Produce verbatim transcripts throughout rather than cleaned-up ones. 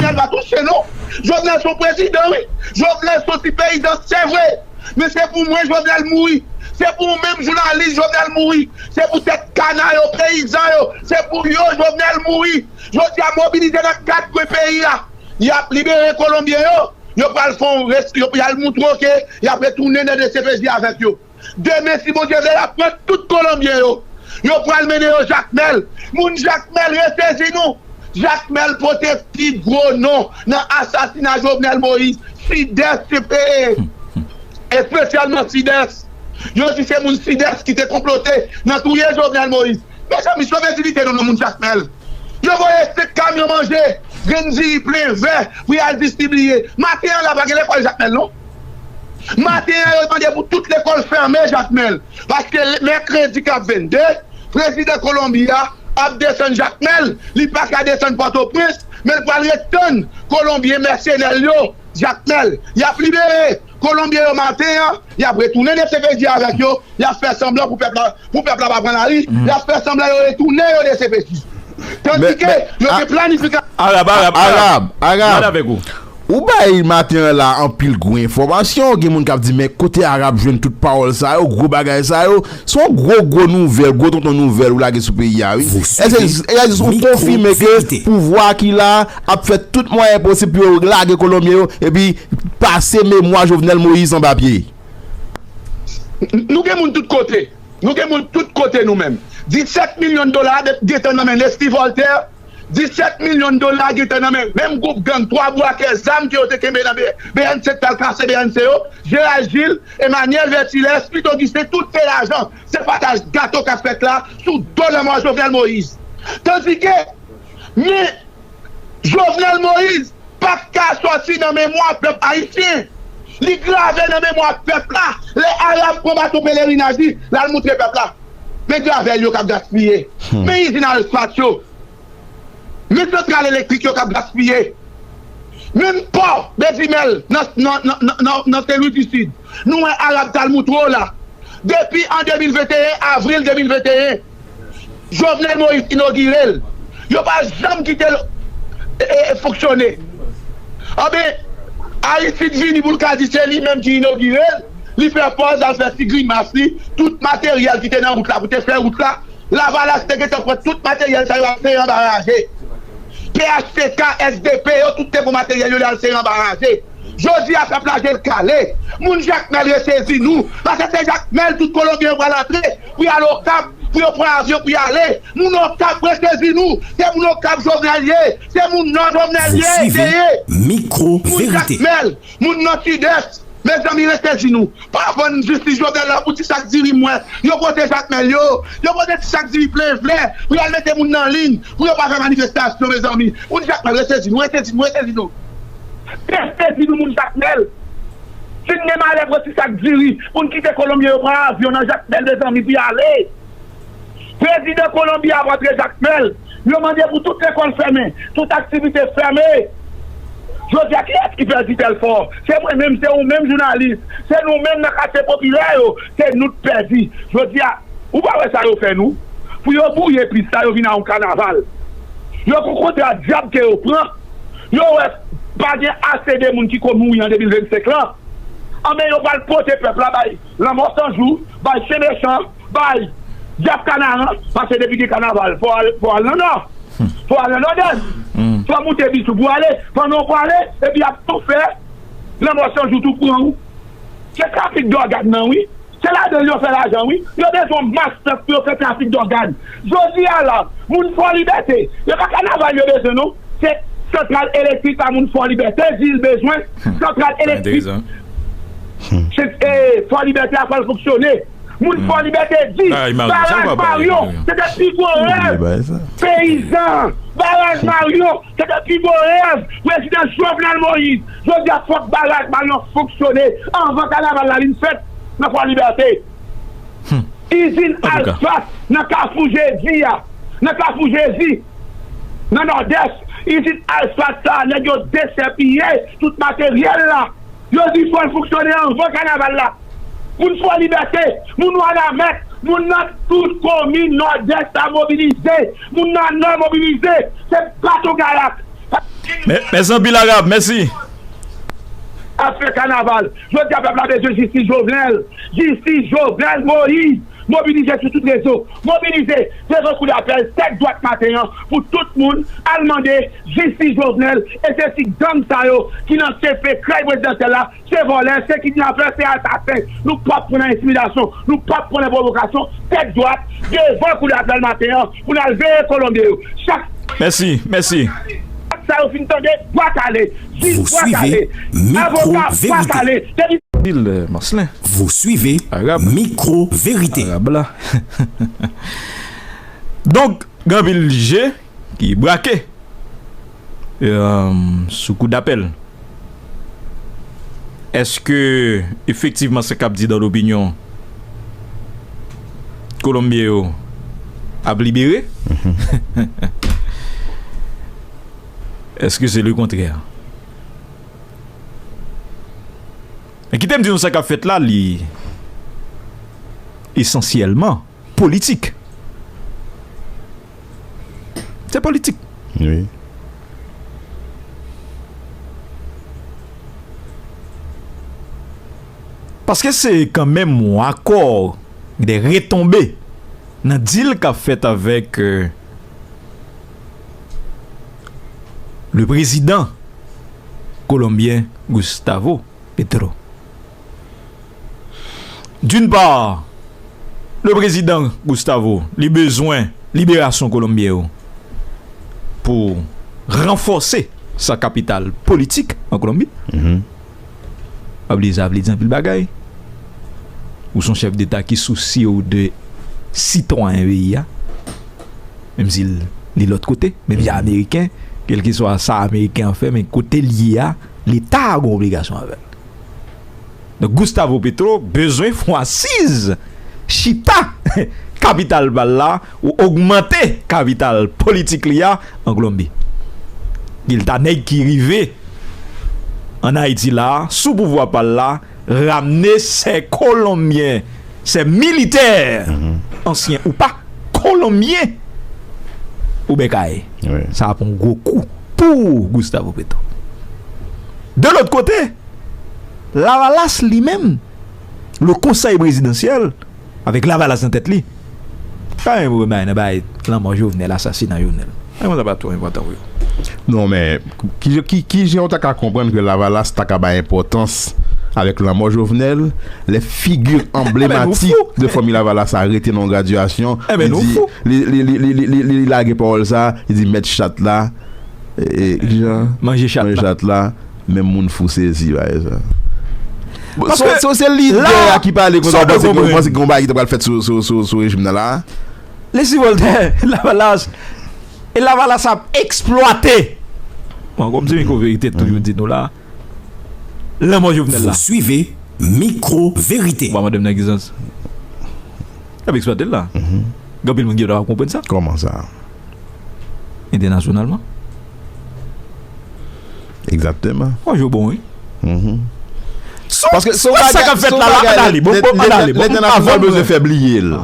Jovenel pa touche, non. Jovenel se yon prezidan, wi. Jovenel se yon ti peyizan, se vre. Men se pou mwen, Jovenel mouri. Se pou ou menm, jounalis, Jovenel mouri. Se pou tèt kana yo, peyizan yo. Se pou yo, Jovenel mouri. Jodi a, mobilize nan kat kwen peyi a. Y ap libere Kolonbyen yo. Yo pral fè yon res-, yo pral montre w ke y ap retounen nan D C P J avèk yo. Demen, si Bondye vle, y ap pran tout Kolonbyen yo. Yo pral mennen yo Jakmèl. Moun Jakmèl, resezi nou. Jakmèl pote pi gwo non nan asasina Jovenel Moïse. Sidès, se, e, espesyalman Sidès. Yo di se moun Sidès ki te konplote nan touye Jovenel Moïse. Mezanmi, sove diyite nou, non, moun Jakmèl. Yo voye senk kamyon manje, grenn diri plen vè pou y al distribiye. Maten an la, pa gen lekòl Jakmèl, non. Maten an, yo mande pou tout lekòl fèmen Jakmèl. Paske mèkredi k ap vennde, prezidan Kolonbi a ap desann Jakmèl. Li pa ka desann Pòtoprens, men l pral ret tann Kolonbyen mèsenè l yo, Jakmèl. Y ap libere Kolonbyen yo maten an, y ap retounen D C P J avèk yo, y ap fè sanblan pou pèp la, pou pèp la pa pran lari, y ap fè sanblan yo retounen yo D C P J. Tandike yo gen planifikasyon. Arab, Arab, Arab, Arab. Mwen avèk ou. Ou bay maten an la anpil gwo enfòmasyon, gen moun k ap di, men kote Arab jwenn tout pawòl sa yo, gwo bagay sa yo? Se yon gwo, gwo nouvèl, gwo tonton nouvèl ou lage sou peyi a, wi. Èske, èske ou konfime ke pouvwa ki la ap fè tout mwayen posib pou yo lage Kolonbyen yo, epi pase memwa Jovenel Moïse anba pye? Nou gen moun tout kote. Nou gen moun tout kote nou menm. Disèt milyon dola gentan nan men Leslie Voltaire. Disèt milyon dola gentan nan men menm gwoup gang Twa Bwa k zam ke yo te kenbe nan B N C, t al kase B N C yo. Gérald Gilles, Emmanuel Vertilès, Pito Gisten, tout se lajan. Se pataj gato k ap fèt la sou do lanmò Jovenel Moïse. Tandike, men Jovenel Moïse pa t ka sòti nan memwa pèp ayisyen. Li grave nan memwa pèp la. Lè Arab pran bato pelerinaj li, l al moutre pèp la. Men gravèl yo k ap gaspiye. Men izin Alsat yo. Men santral elektrik yo k ap gaspiye. Menm pò Bezimèl nan, nan, nan, nan, nan, nan Sen Lwi di Sid. Nou wè Arab t al moutre w la. Depi an de mil venteyen, avril de mil venteyen, Jovenel Moïse inogire l. Yo pa janm kite l, e, e, fonksyone. Anben, Aristide vini pou l ka di se li menm ki inogire l. Li fè pòz, al fè ti grimas li. Tout materyèl ki te nan wout la pou te fè wout la, Lavalas te gentan pran tout materyèl sa yo al sere anba raje. P H T K, S D P, yo tout te pran materyèl yo, yo al sere anba raje. Jodi a, pèp la je l kale. Moun Jakmèl, resezi nou. Paske se Jakmèl tout Kolonbyen yo pral antre pou y al Okap, pou yo pran avyon pou y ale. Moun Okap, resezi nou. Se moun Okap Jovenel ye. Se moun Nò Jovenel ye, te ye. Moun Jakmèl, moun nan Sidès. Mezanmi, resezi nou. Pa vann jistis Jovenel la pou ti sak diri m wè. Yo pote Jakmèl yo. Yo pote ti sak diri plen vlè pou y al mete moun nan liy, pou yo pa fè manifestasyon, mezanmi. Moun Jakmèl, resezi nou, resezi nou, resezi nou. Resezi nou, moun Jakmèl. Si n gen malè pran ti sak diri pou n kite Kolonbyen yo pran avyon nan Jakmèl, mezanmi, pou y ale. Prezidan Kolonbi a ap antre Jakmèl. Yo mande pou tout lekòl fèmen, tout aktivite fèmen. Jodi a, kiyès ki pèdi Bèlfò? Se mwen menm, se ou menm, jounalis. Se nou menm nan katye popilè yo, se nou k pèdi. Jodi a, ou pa wè sa yo fè nou? Pou yo bwouye pis la, yo vin a yon kanaval. Yo gon kontra dyab ke yo pran. Yo wè pa gen ase de moun ki ko mouri an de mil vennsenk lan. Anben, yo pral pote pèp la bay Lanmò San Jou, bay Chen Mechan, bay Dyab Kanaran, paske depi gen kanaval, fò al, fò al nan Nò. Fò al nan Nòdès. Fò moute bis ou pou ale. Pandan w prale, epi y ap tou fè Lanmò San Jou tou pran ou. Se trafik dògàn nan, wi. Se ladan l yo fè lajan, wi. Yo bezwen yon mas tank pou yo fè trafik dògàn. Jodi a la, moun Fò Libète, yo pa kanaval yo bezwen, non. Se santral elektrik la moun Fò Libète di l bezwen. Santral elektrik. Se, e, Fò Libète a pral fonksyone. Moun Fò Libète di, baraj Maryon, se te pi gwo rèv peyizan. Baraj Maryon, se te pi gwo rèv prezidan Jovenel Moïse. Jodi a, fòk baraj Maryon fonksyone anvan kanaval la vin fèt nan Fò Libète. Izin Alsat nan Kafou Jezi a, nan Kafou Jezi, nan Nòdès, izin Alsat sa a, nèg yo desèpiye tout materyèl la. Yo di fò l fonksyone anvan kanaval la. Moun Fò Libète, moun Wanament, moun nan tout komin Nòdès la mobilize, moun nan Nò mobilize, se baton kayak. Mèsi anpil, Arab, mèsi. Ap fè kanaval. Jodi a, pèp la bezwen jistis Jovenel. Jistis Jovenel Moïse. Mobilize sou tout rezo. Mobilize devan kou dapèl, tèt dwat maten an, pou tout moun al mande jistis Jovenel. E se ti gang sa yo ki nan sepe kay prezidansyèl la. Se vòlè, se kidnapè, se asasen. Nou p ap pran nan entimidasyon, nou p ap pran nan pwovokasyon. Tèt dwat, devan kou dapèl maten an, pou n al veye Kolonbyen yo. Chak Mèsi, mèsi. Sa yo fin tande, bwa kale. Jij Vous bwa suivez kale. Micro Avoka bwa Vérité. Kale. Depi Pil, euh, Marcelin. Vous suivez Arab. Micro Vérité. Arab la. Donk, gen anpil je ki brake, euh, sou kou dapèl. Èske efektivman sa k ap di dans l'opinion, Kolonbyen yo ap libere? Èske se le kontrè? Men kite m di nou sa k ap fèt la, li esansyèlman politik. Se politik. Wi. Paske se kanmenm yon akò de retonbe nan dil k ap fèt avèk, euh, le prezidan kolonbyen Gustavo Petro. D'une part, le prezidan Gustavo, li bezwen liberasyon Kolonbyen yo pou ranfòse sa kapital politik an Kolonbi. Mhm. Pa bliye sa vle di anpil bagay. Ou se yon chèf deta ki sousye w de sitwayen peyi a. Menm si l, li lòt kote, menm jan Ameriken, kèlkeswa sa Ameriken an fè, men kote l ye a, Leta a gen obligasyon avè l. Donk, Gustavo Petro bezwen fè yon asiz, chita kapital pa l la, ou ogmante kapital politik li a an Kolonbi. Li ta nèg ki rive ann Ayiti la, sou pouvwa pa l la, ramne sè kolonbyen, sè militè, ansyen ou pa, kolonbyen, ou bèkay. Wi. Sa ap yon gwo kou pou Gustavo Petro. De lòt kote, Lavalas li menm, le Conseil présidentiel, avèk Lavalas nan tèt li, pa gen pwoblèm nan bay lanmò Jovenel, asasina Jovenel. Ay, mwen, sa pa twò enpòtan pou yo. Non, men, ki, ki, ki jan w ta ka konprann ke Lavalas ta ka bay enpòtans avèk lanmò Jovenel, lè figi anblematik de fanmi Lavalas a rete nan yon gradyasyon, li di, li, li lage pawòl sa, li di mèt chat la, e, e, ki jan? Manje chat la. Manje chat la, menm moun fou sezi, bagay sa. Bon, paske se, se lidè a ki pale konsa, ou panse ke, ou panse ke yon bagay ki ta pral fèt sou, sou, sou, sou rejim nan la? Lesi Voltè, Lavalas, e Lavalas ap eksplwate. Bon, kòm se Mikwo Verite toujou di nou la, lanmò Jovenel la. Vous suivez Mikwo Verite. Bon, madanm nan ki sans. Y ap eksplwate l la. Gen anpil moun ki pa konprann sa. Kòman sa? Entènasyonalman. Egzakteman. Wè, yo bon, wi. Paske se yon bagay, sa k ap fèt la, la, ann ale, bon, bon, ann ale, bon, lentènasyonal bezwen fè bliye l.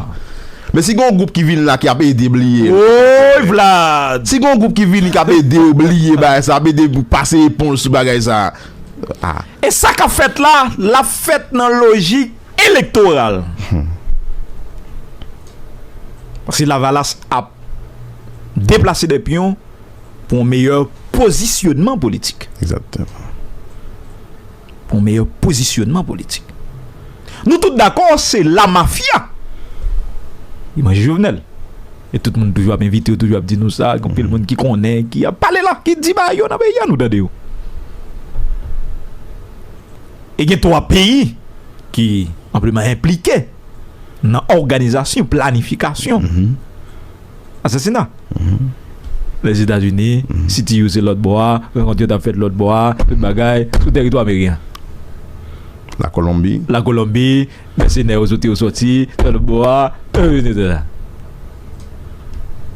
Men si gen yon gwoup ki vin la ki ap ede bliye l. Woy, Vlad! Si gen yon gwoup ki vini k ap ede w bliye bagay sa, ap ede pou pase eponj sou bagay sa. Ah. E sa k ap fèt la, l ap fèt nan lojik elektoral. Paske Lavalas ap deplase de pyon pou yon meyè pozisyonman politik. Egzakteman. Pou yon meyè pozisyonman politik. Nou tout dakò, se la mafya ki manje Jovenel. E tout moun toujou ap envite yo, toujou ap di nou sa, gen anpil moun ki konnen, ki ap pale la, ki di bagay yo nan peyi a, nou tande yo. E gen twa peyi ki anpleman enplike nan òganizasyon, planifikasyon asasina. Lèzetazini, C T U se lòt bò a, rankont yo t ap fèt lòt bò a, tout bagay, sou tèritwa ameriken. Lakolonbi. Lakolonbi, mèsenè yo soti, yo soti, lòt bò a,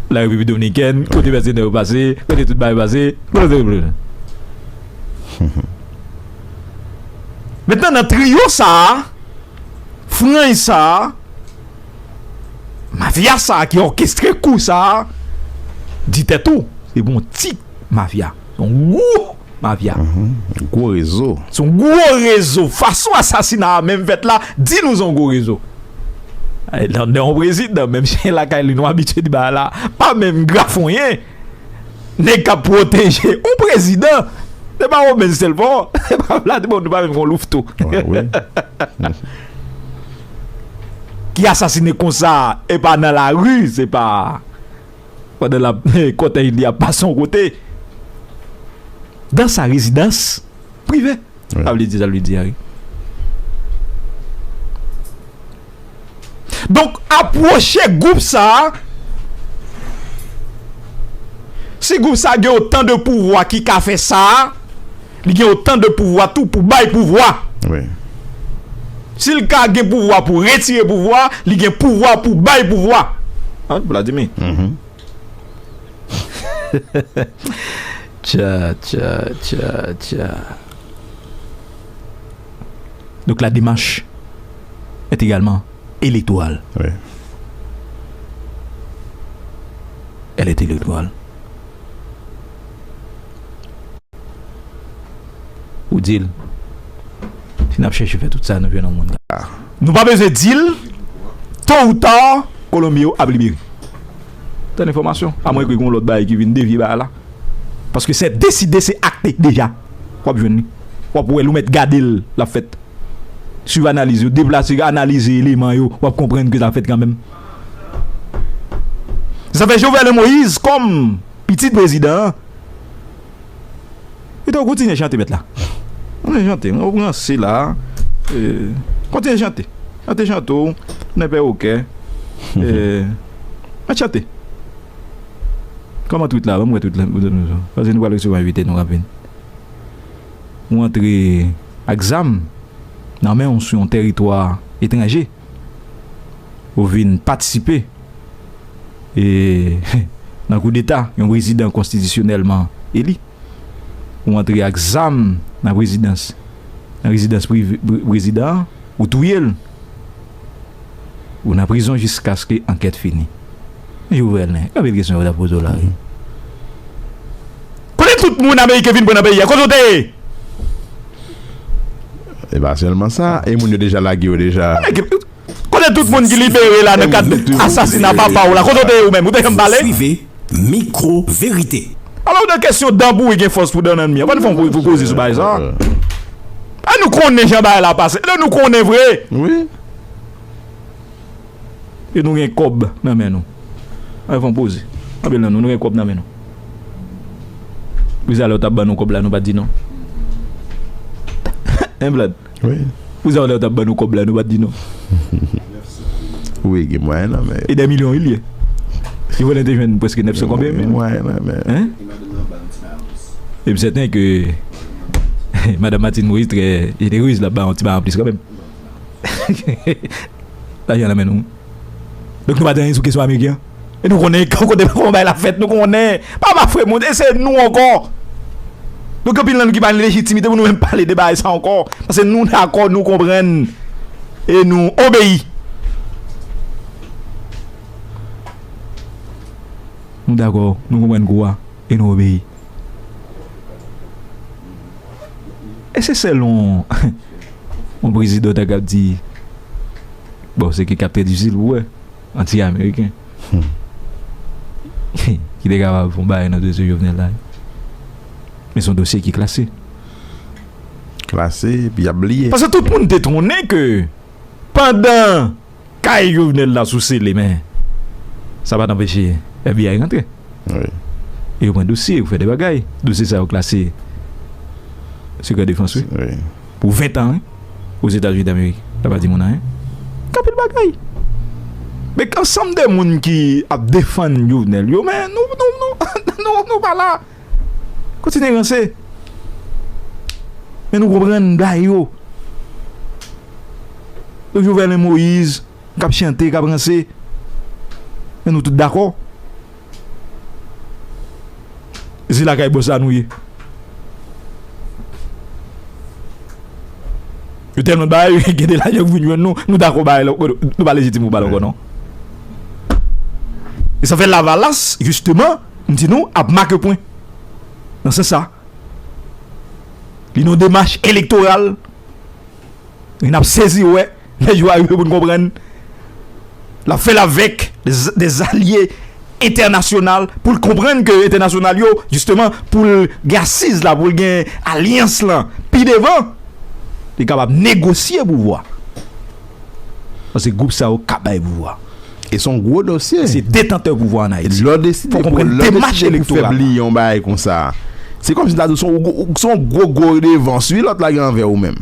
Larepiblik Dominikèn, kote mèsenè yo pase, kote tout bagay pase. Mentnan, nan triyo sa a, franj sa a, mafya sa a ki òkestre kou sa a, di tèt ou, se pou yon ti mafya. Se yon gwo mafya. Mhm. Gwo rezo. Se yon gwo rezo. Fason asasina a menm fèt la, di nou se yon gwo rezo. Ay, nan, nan yon prezidan, menm chen lakay li, nou abitye di bagay la, pa menm grafonyen. Nèg k ap pwoteje yon prezidan. Se pa Robens Telfort, se pa Vladimir, nou pa menm gon louveteau. Wè, wi. Ki asasine konsa, e pa nan lari, se pa pandan l ap, kòtèj li ap pase yon kote. Dans sa rezidans prive. Wi. Sa vle di, sa vle di a, wi. Donk, apwoche gwoup sa a, si gwoup sa a gen otan de pouvwa ki ka fè sa a, li gen otan de pouvwa tou pou bay pouvwa. Wi. Si l ka gen pouvwa pou retire pouvwa, li gen pouvwa pou bay pouvwa. An, Vladimir. Mhm. Tcha, tcha, tcha, tcha. Donc la démarche est également électorale. Oui. Elle est électorale. Ou di l, si n ap chèche fè tout sa, nou jwenn yon moun. Nou pa bezwen di l, to ou ta, Kolonbyen yo ap libere. Tann enfòmasyon. Amwen ke gen yon lòt bagay ki vin devye bagay la. Paske se deside, se akte deja. W ap jwenn li. W ap wè l, ou mèt gade l, l ap fèt. Swiv analiz yo, deplase, analize eleman yo, w ap konprann ke sa fèt kanmenm. Sa fè Jovenel Moïse kòm pitit prezidan an, Pito w kontinye chante mèt la. Kontinye chante. Ou ranse la. Eh, kontinye chante. Chante, chante w. Nan pè okè. Eh, mèt chante. Kòman twit la? Ban m wè twit la. Paske nou pral resevwa envite nou rapid. Ou antre ak zam nan men w sou yon tèritwa etranje. Ou vin patisipe e, nan koudeta, yon prezidan konstitisyonèlman eli. Ou antre ak zam nan prezidans, nan rezidans prive, pre-, prezidan an, ou touye l. Ou nan prizon jiskaske ankèt fini. Jovenel, nen, anpil kesyon yo t ap poze w la, wi. Kote tout moun Ameriken vin pran nan peyi a? Kote w te ye? E pa sèlman sa, e moun yo deja lage yo deja. Kote tout moun ki libere la nan kad asasina papa w la? Kote w te ye ou menm? Ou te janm pale? Suivez Micro Vérité. Alò, de kesyon dan pouri gen fòs pou dan nan mi an. Pa nou fè yon pou, pou koze sou bagay sa. An nou konnen jan bagay la pase. Lè nou konnen vre. Wi. E nou gen kòb nan men nou. An fè yon poze. Anpil nan nou, nou gen kòb nan men nou. Pou sa lè yo t ap ban nou kòb la, nou pa t di non. Hein, Vlad? Wi. Pou sa lè yo t ap ban nou kòb la, nou pa t di non. Wi, gen mwayen nan men yo. E dè milyon li ye. Jovenel te jwenn prèske nèf san konbyen mil. Gen mwayen nan men yo. Hein? E m sèten ke Madanm Martine Moïse trè jenerez, l ap ba yon ti bagan plis kanmenm. Lajan nan men nou. Donk nou pa di anyen sou kesyon ameriken an. E nou konnen kote kòman bagay la fèt, nou konnen. Pa mafre moun, e se nou ankò. Donk anpil nan nou ki pa gen lejitimite pou nou menm pale de bagay sa ankò. Paske nou dakò, nou konprann, e nou obeyi. Nou dakò, nou konprann kou a, e nou obeyi. E se sèl yon, yon prezidan ta kab di, bon, se ki k ap trè difisil pou wè, anti-ameriken. Hmm. Ki te kapab fè yon bagay nan dosye Jovenel la. Men se yon dosye ki klase. Klase, epi y ap bliye. Paske tout moun te konnen ke pandan kay Jovenel la sou sele, men sa pa t anpeche F B I rantre. Wi. E yo pran dosye, yo fè de bagay. Dosye sa yo klase sekrè defans, wi. Wi. Pou ven tan, wi. Ozetazini Damerik, sa pa di moun anyen. Gen anpil bagay. Men ansanm de moun ki ap defann Jovenel yo, men nou, nou, nou, nou, nou pa la. Kontinye ranse. Men nou konprann bagay yo. Yo Jovenel Moïse k ap chante, k ap ranse. Men nou tout dakò. Se lakay bòs la nou ye. Yo tèlman bay, gen de lajan pou vin jwenn nou, nou dakò bay la, nou pa lejitim pou ba l ankò non. E sa fè Lavalas, jisteman, m di nou, ap make pwen. Nan sans sa, li nan yon demach elektoral, e n ap sezi wè, lè jou a rive pou n konprann, l ap fè l avèk de, de alye entènasyonal, pou l konprann ke entènasyonal yo, jisteman, pou l gen asiz la, pou l gen alyans lan, pi devan, li kapab negosye pouvwa. Paske gwoup sa yo ka bay pouvwa. E se yon gwo dosye. Se detantè pouvwa an Ayiti. Lè w deside pou, lè w deside pou fè bliye yon bagay konsa, se kòmsi ta di w se yon gwo, se yon gwo, gwo redevans, wi, lòt la gen anvè ou menm.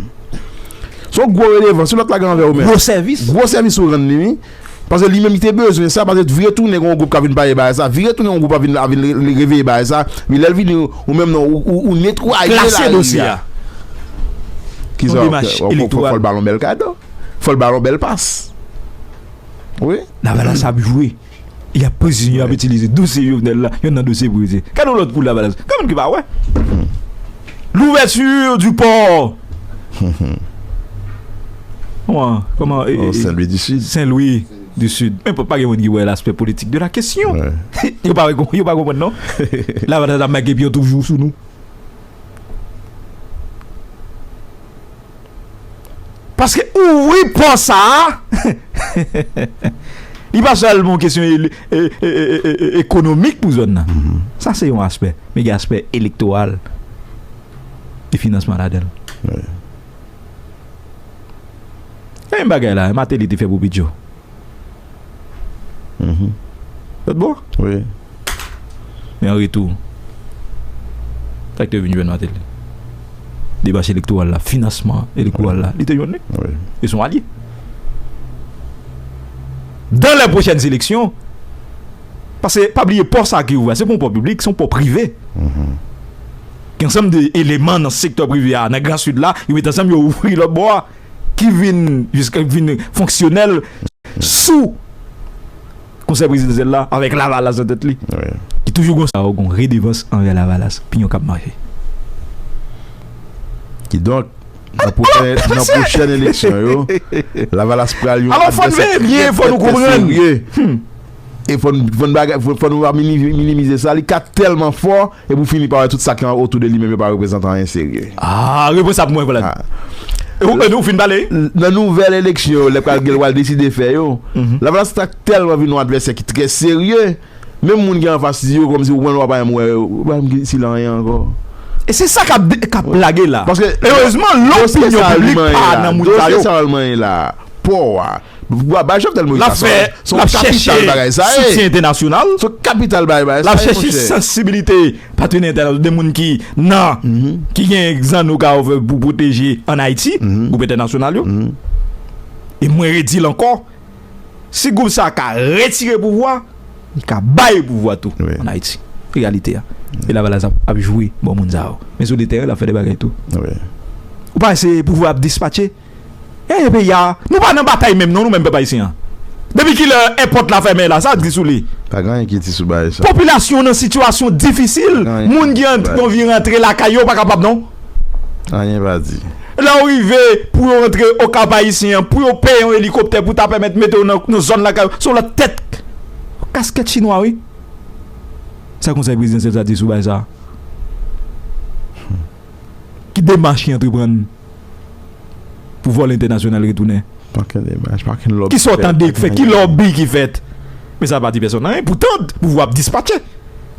Se yon gwo redevans, wi, lòt la gen anvè ou menm. Gwo sèvis. Gwo sèvis ou rann li, wi. Paske li menm li te bezwen sa, paske vire tounen gen yon gwoup k ap vin pale bagay sa, vire tounen gen yon gwoup k ap vin, ap vin re-, re-, reveye bagay sa, men lè l vini, ou menm non, ou, ou, ou netwaye lari a. Klase dosye a. Kisa, yon demach elektoral. Fò, fò, fò l ba l yon bèl kado. Fò l ba l yon bèl pas. Wi. Lavalas ap jwe. Y ap peze, y ap itilize dosye Jovenel la, youn nan dosye pou yo di. Gade yon lòt kou Lavalas. Kòman ki pa wè? L'ouverture du port. Kòman, kòman, e, e, Saint-Louis du Sud. Saint-Louis du Sud. Men pa, pa gen moun ki wè l'aspect politique de la question. Yo pa, yo pa konprann non. Lavalas ap make pye toujou sou nou. Paske ouvri pò sa a, li pa sèlman yon kesyon e-, e-, e-, e-, e-, ekonomik pou zòn nan. Sa se yon aspè. Men gen aspè elektoral e finansman ladan l. Wi. Menm bagay la, Martelly te fè pou Pitcho. Lòt bò? Wi. Men an retou, sa k te vin jwenn Martelly? Demach elektoral la, finansman elektoral la, li te jwenn li. Wi. E se yon alye. Dans les prochaines élections, paske pa bliye pò sa ki ouvè, se pa yon pò piblik, se yon pò prive. Gen ansanm de eleman nan sektè prive a, nan Gran Sid la, yo met ansanm, yo ouvri lòt bò a, ki vin jiska vin fonksyonèl sou Konsèy Prezidansyèl la, avèk Lavalas nan tèt li, ki toujou gon sa, gon redevans anvè Lavalas, pinyon k ap mache. Kidonk, nan pwochèn, nan pwochèn eleksyon yo, Lavalas pral yon advèsè trè, trè serye. E fò n, fò n bagay, fò, fò nou pa minimize sa, li ka tèlman fò, epi w fini pa wè tout sa ki otou de li menm yo pa reprezante anyen serye. Ah, repons sa pou mwen, Vlad. E ou, e nou fin pale? Nan nouvèl eleksyon yo, lè pral gen, pral deside fè yo, Lavalas ta tèlman vin yon advèsè ki trè serye, menm moun ki anfas li yo, kòmsi ou wè, w pa menm wè, w pa menm gen sila anyen ankò. E se sa k ap de-, k ap lage la. Paske erezman, dosye lopinyon sa li piblik manyen pa la, nan moun sa yo. Dosye sa l manyen la, pò a, Ba, ba Jovenel Moïse la, se yon kapital bagay sa ye. L ap chèche soutyen entènasyonal. Se yon kapital bagay, bagay sa ye, monchè. L ap chèche sansibilite patenè entènasyonal, de moun ki nan, ki gen zanno ka ofè pou pwoteje ann Ayiti, gwoup entènasyonal yo. E mwen redi l ankò, si gwoup sa a ka retire pouvwa, li ka bay pouvwa tou ann Ayiti. Reyalite a. E Lavalas ap, ap jwe bò moun sa yo. Men sou le teren, l ap fè de bagay tou. Ou pa wè se pouvwa ap dispatche? E peyi a, nou pa nan batay menm non, nou menm pèp ayisyen an. Depi kilè èpòt la fèmen la, sa di sou li? Pa gen anyen ki di sou bagay sa. Popilasyon nan sitiyasyon difisil, moun ki ant-, anvi rantre lakay yo pa kapab non. Anyen pa di. Lè w rive pou yo rantre Okap Ayisyen an, pou yo peye yon elikoptè pou ta pèmèt mete w nan, nan zòn lakay yo, se yon lòt tèt. Kaskèt chinwa wi. Sa Konsèy Prezidansyèl sa di sou bagay sa? Ki demach ki antreprann pou vòlè entènasyonal retounen? Pa gen demach, pa gen lòbi. Kisa w tande k fèt? Ki lòbi ki fèt? Men sa pa di pèsonn anyen. Poutan, pouvwa ap dispatche.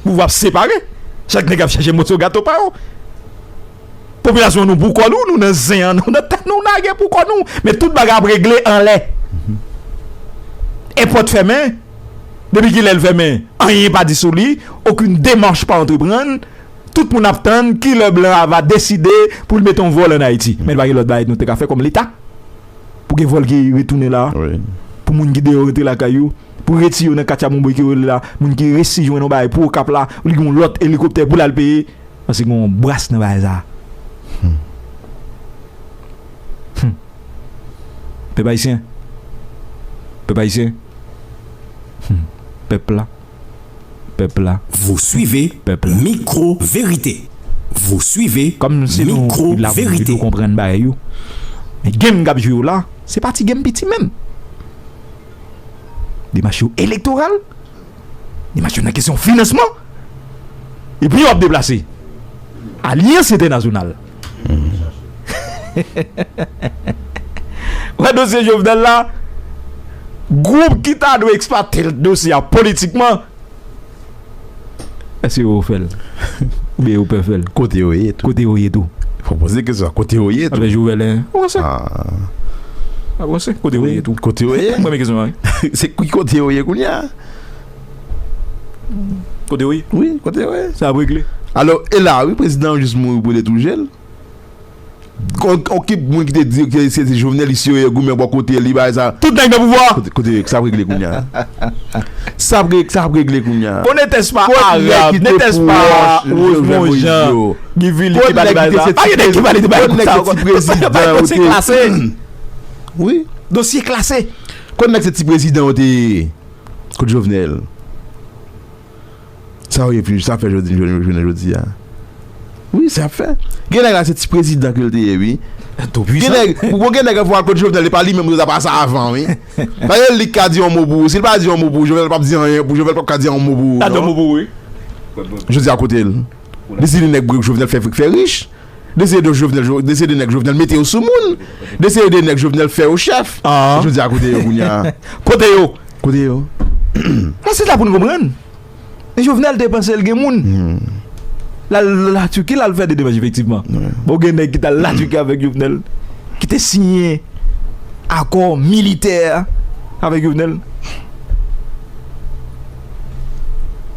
Pouvwa ap separe. Chak nèg ap chèche moso gato pa yo. Popilasyon nou pou kò nou, nou nan zen an, nou nan tèt nou lage pou kò nou. Men tout bagay ap regle anlè. Èpòt fèmen. Depi kilè l fèmen? Anyen pa di sou li. Okenn demach pa antreprann. Tout moun ap tann kilè blan a va deside pou l mete yon vòl ann Ayiti. Men pa gen lòt bagay nou te ka fè kòm Leta. Pou gen vòl ki retounen la. Wi. Pou moun ki deyò rantre lakay yo. Pou retire yo nan katya bonbon ki rele la. Moun ki resi jwenn yon bagay pou Okap la. Pou li gen yon lòt elikoptè pou l al peye. Paske gen yon bras nan bagay sa. Hmm. Hmm. Pèp ayisyen. Pèp ayisyen. Hmm. Pèp la. Pèp la. Vous suivez Micro Vérité. Vous suivez Micro Vérité. Kòm se nou la pou nou konprann bagay yo. Men game k ap jwe yo la, se pa ti game piti menm. Demach yo elektoral. Demach yo nan kesyon finansman. Epi yo ap deplase. Alyans entènasyonal. Wè dosye Jovenel la, gwoup ki ta dwe eksplwate dosye a politikman, èske yo fè l? Oubyen yo pè fè l? Kote yo ye tou? Kote yo ye tou? Fò poze kesyon sa, kote yo ye tou? Avè Jovenel, hein? Ou panse? Ah. Ou panse? Kote yo ye tou? Kote yo ye? Mwen men kesyon an, wi. Se ki kote yo ye kounye a? Kote yo ye? Wi, kote yo ye? Sa ap regle. Alò, e la, wi, prezidan an jis mouri pou yo te tou jel. Okip moun ki te di ke se, se Jovenel isi yo ye goumen bò kote li bay sa. Tout nèg nan pouvwa. Kote, kote sa ap regle kounye a? Sa ap re-, sa ap regle kounye a? Bon, n'était-ce pas Arab, n'était-ce pas Rosemond Jean, Guy Philippe ki pale bay sa? Pa gen nèg ki pale de bagay konsa ankò. Dosye klase. Wi. Dosye klase. Kot nèg se ti prezidan yo te ye? Kot Jovenel? Sa yo ye, sa fè jodi, jodi, jodi, jodi a. Wi, sa fè. Gen nèg la se ti prezidan ke l te ye, wi. Gen nèg, pou gen nèg anvan kot Jovenel, e pa li menm yo ta pase avan, wi. Paske li ka di yon mo pou ou. Si l pa di yon mo pou ou, Jovenel p ap di anyen pou ou, Jovenel p ap ka di yon mo pou ou, non. Jodi a kote l? Li se li nèg Jovenel fè, fè rich. Dosye de Jovenel, dosye de nèg Jovenel mete yo sou moun. Dosye de nèg Jovenel fè yo chèf. Jodi a kote yo kounye a? Kote yo? Kote yo? Sa se la pou n konprann. Jovenel te panse l gen moun. L al Latiki, l al fè de demach efektivman. Bon, gen nèg ki t al Latiki avèk Jovenel, ki te siyen akò militè avèk Jovenel.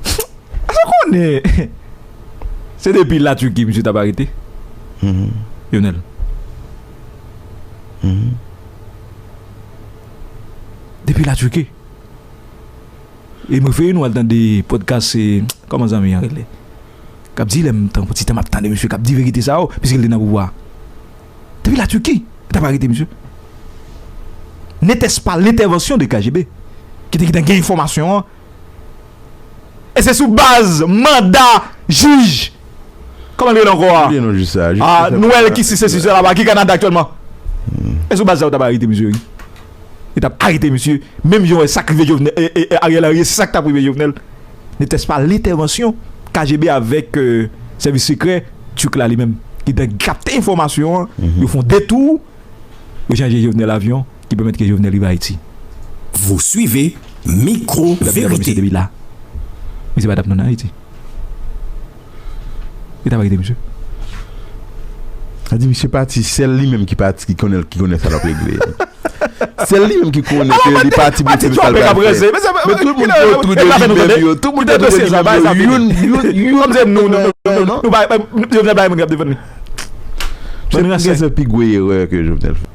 Sa konnen. Se depi Latiki misye t ap arete Jovenel. Depi Latiki. E m refere nou al tande podcast, se, kòman zanmi an rele? K ap di lè m tan, ti tan m ap tande misye k ap di verite sa yo, piske l te nan pouvwa. Depi Latiki, yo t ap arete misye. N'était-ce pas l'intervention de K G B ki te gentan gen enfòmasyon an? E se sou baz manda jij, kòman l rele ankò a? Bliye non jij sa a. Ah, Noël ki si se si se la ba ki Kanada aktyèlman. E sou baz sa yo t ap arete misye, wi. Yo t ap arete misye. Menm jan wè sa k rive Jovenel, e, e, e, Ariel Henry, se sa k t ap rive Jovenel. N'était-ce pas l'intervention K G B avèk, euh, sèvis sekrè Turk la li menm, ki te kapte enfòmasyon an, yo fè yon detou, yo chanje Jovenel avyon, ki pèmèt ke Jovenel rive Ayiti. Vous suivez Micro Vérité. Depi la, misye pa t ap nan Ayiti. Li t ap arete misye. Sa di misye pati, sèl li menm ki pati, ki konnen, ki konnen sa l ap regle. Sèl li menm ki konnen ke li pati pou l fè sa l pral fè. Men tout moun ki otou de li menm yo, tout moun ki otou de li menm yo, youn, youn, youn, non, non, Jovenel bay moun k ap defann li. Jovenel gen pi gwo erè ke Jovenel fè.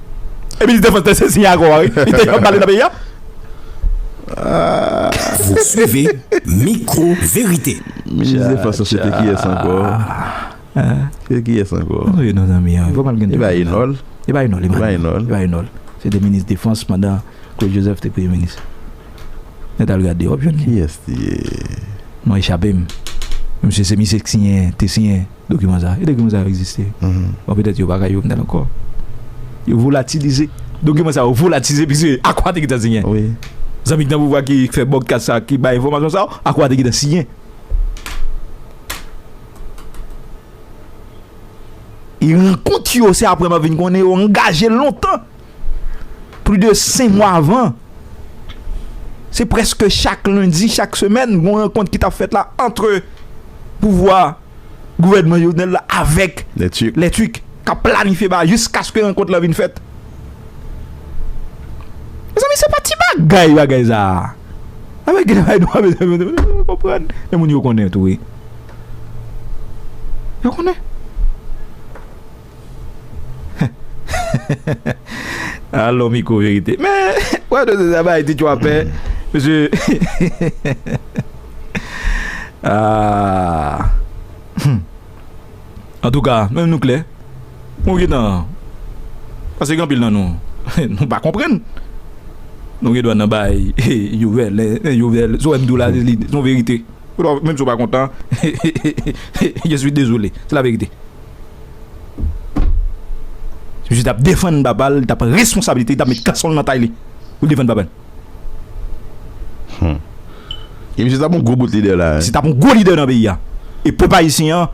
Epi li te fè se siyen akò a, wi. Li te pale nan peyi a. Vous suivez Micro Vérité. Minis defans lan se te kiyès ankò? Se kiyès ankò? Mwen sonje non zanmi an. Li pa Enòl. Li pa Enòl, li pa Enòl. Li pa Enòl. Se te minis defans pandan Claude Joseph te premye minis. Nèt al gade, w ap jwenn li. Kiyès li ye? Non echape m. Misye se misye k siyen, te siyen dokiman sa. E dokiman sa yo egziste. Bon, petèt yo pa ka Jovenel ankò. Yo volatilize. Dokiman sa yo volatilize, piske akò a te gentan siyen. Zanmi k nan pouvwa ki fè bòdkas sa, ki bay enfòmasyon sa yo, akò a te gentan siyen. E rankont yo, se apre m ap vin konnen yo angaje lontan. Plis de senk mwa avan. Se prèske chak lendi, chak semèn, gon rankont ki t ap fèt la ant pouvwa gouvènman Jovenel la avèk lè Twik, k ap planifye bagay jiskaske rankont lan vin fèt. Mezanmi, se pa ti bagay, bagay sa a. Avèk gen bagay nou pa bezwen konprann. Men moun yo konnen tou, wi. Yo konnen. Alò, Micro Vérité. Men, wè, dosye sa bay ti tchwapè. Mesye. Ah. Hmm. Antouka, men nou klè. Mwen gentan. Paske gen anpil nan nou, nou pa konprann. Nou gen dwa nan bay Jovenel, Jovenel, sa w wè m di w la, li, se yon verite. Menm si w pa kontan, je suis désolé. Se la verite. Misye t ap defann papa l, li t ap pran responsablite, li t ap met kanson l nan tay li pou l defann papa l. Hmm. E misye t ap yon gwo bout lidè la, hein. Misye t ap yon gwo lidè nan peyi a. E pèp ayisyen an,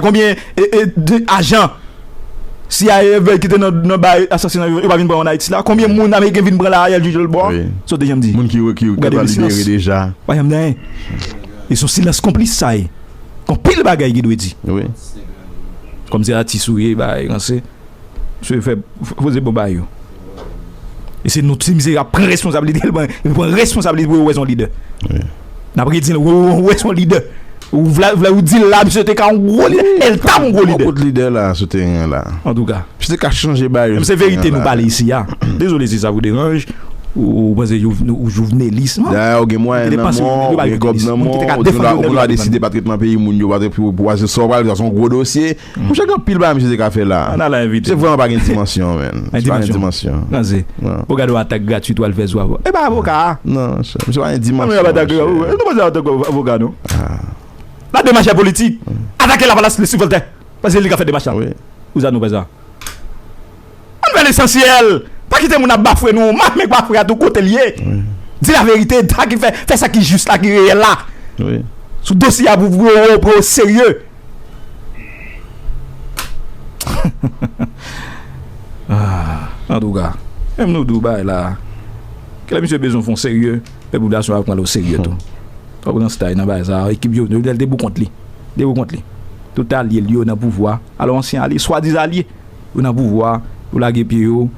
Konbyen e, e, de ajan C I A ki te nan, nan bay asasina yo, yo pa vin pran ann Ayiti la? Konbyen moun ameriken vin pran la, Ariel Jujol Bor? Sa w te janm di? Moun ki, ki, ki ta libere deja. Pa janm di anyen. E se yon silans konplis sa ye. Gon pil bagay ki dwe di. Kòm se atis ou ye, bagay ranse. Misye fè, poze bon bagay yo. E se nou ti mizerab pran responsablite l, pran, pran responsablite pou yo wè se yon lidè. N ap redi l, wè, wè, wè se yon lidè. Ou vle, vle ou di l la, misye te ka yon gwo lidè. L ta yon gwo lidè. Kote lidè la sou teren an la? Antouka. Misye te ka chanje bagay yo. Menm se verite nou pale isi a. Dezole si sa vou deranj. Ou, ou panse Jouv-, ou jouvnelis, non? Dayè, ou gen mwayen nan men w, ou gen kòb nan men w, ou gen dwa deside pa t ret nan peyi moun yo, pa t ret pou, pou, pou, sa w pral fè, se yon gwo dosye. Monchè, gen anpil bagay misye te ka fè la. Ann al a envite. Misye vrèman pa gen dimansyon, man. Misye pa gen dimansyon. Nan se. Ou gade yon atak gratwit, w al fè sou avoka. E pa avoka a. Non, monchè, misye pa gen dimansyon, monchè. Nou pa atak avoka, non. La demach politik. Atake lapalas, le sivòltè. Paske li ka fè demach la. Wi. Ou sa nou fè sa. Ann fè lesansyèl. Pa kite moun ap bafwe nou. Mame k bafwe a tou kote l ye. Di laverite. Sa ki fè, fè sa ki jis la, ki reyèl la. Sou dosye a pou, pou, pou, pou serye. Ah, antouka, menm nou di w bagay la, kilè misye bezwen fè w serye, men popilasyon ap pran l o serye tou. Fòk w nan stay nan bagay sa, ekip Jovenel te pou kont li. Te pou kont li. Tout alye l yo nan pouvwa. Alò ansyen alye, swadizan alye, yo nan pouvwa, yo lage pye yo,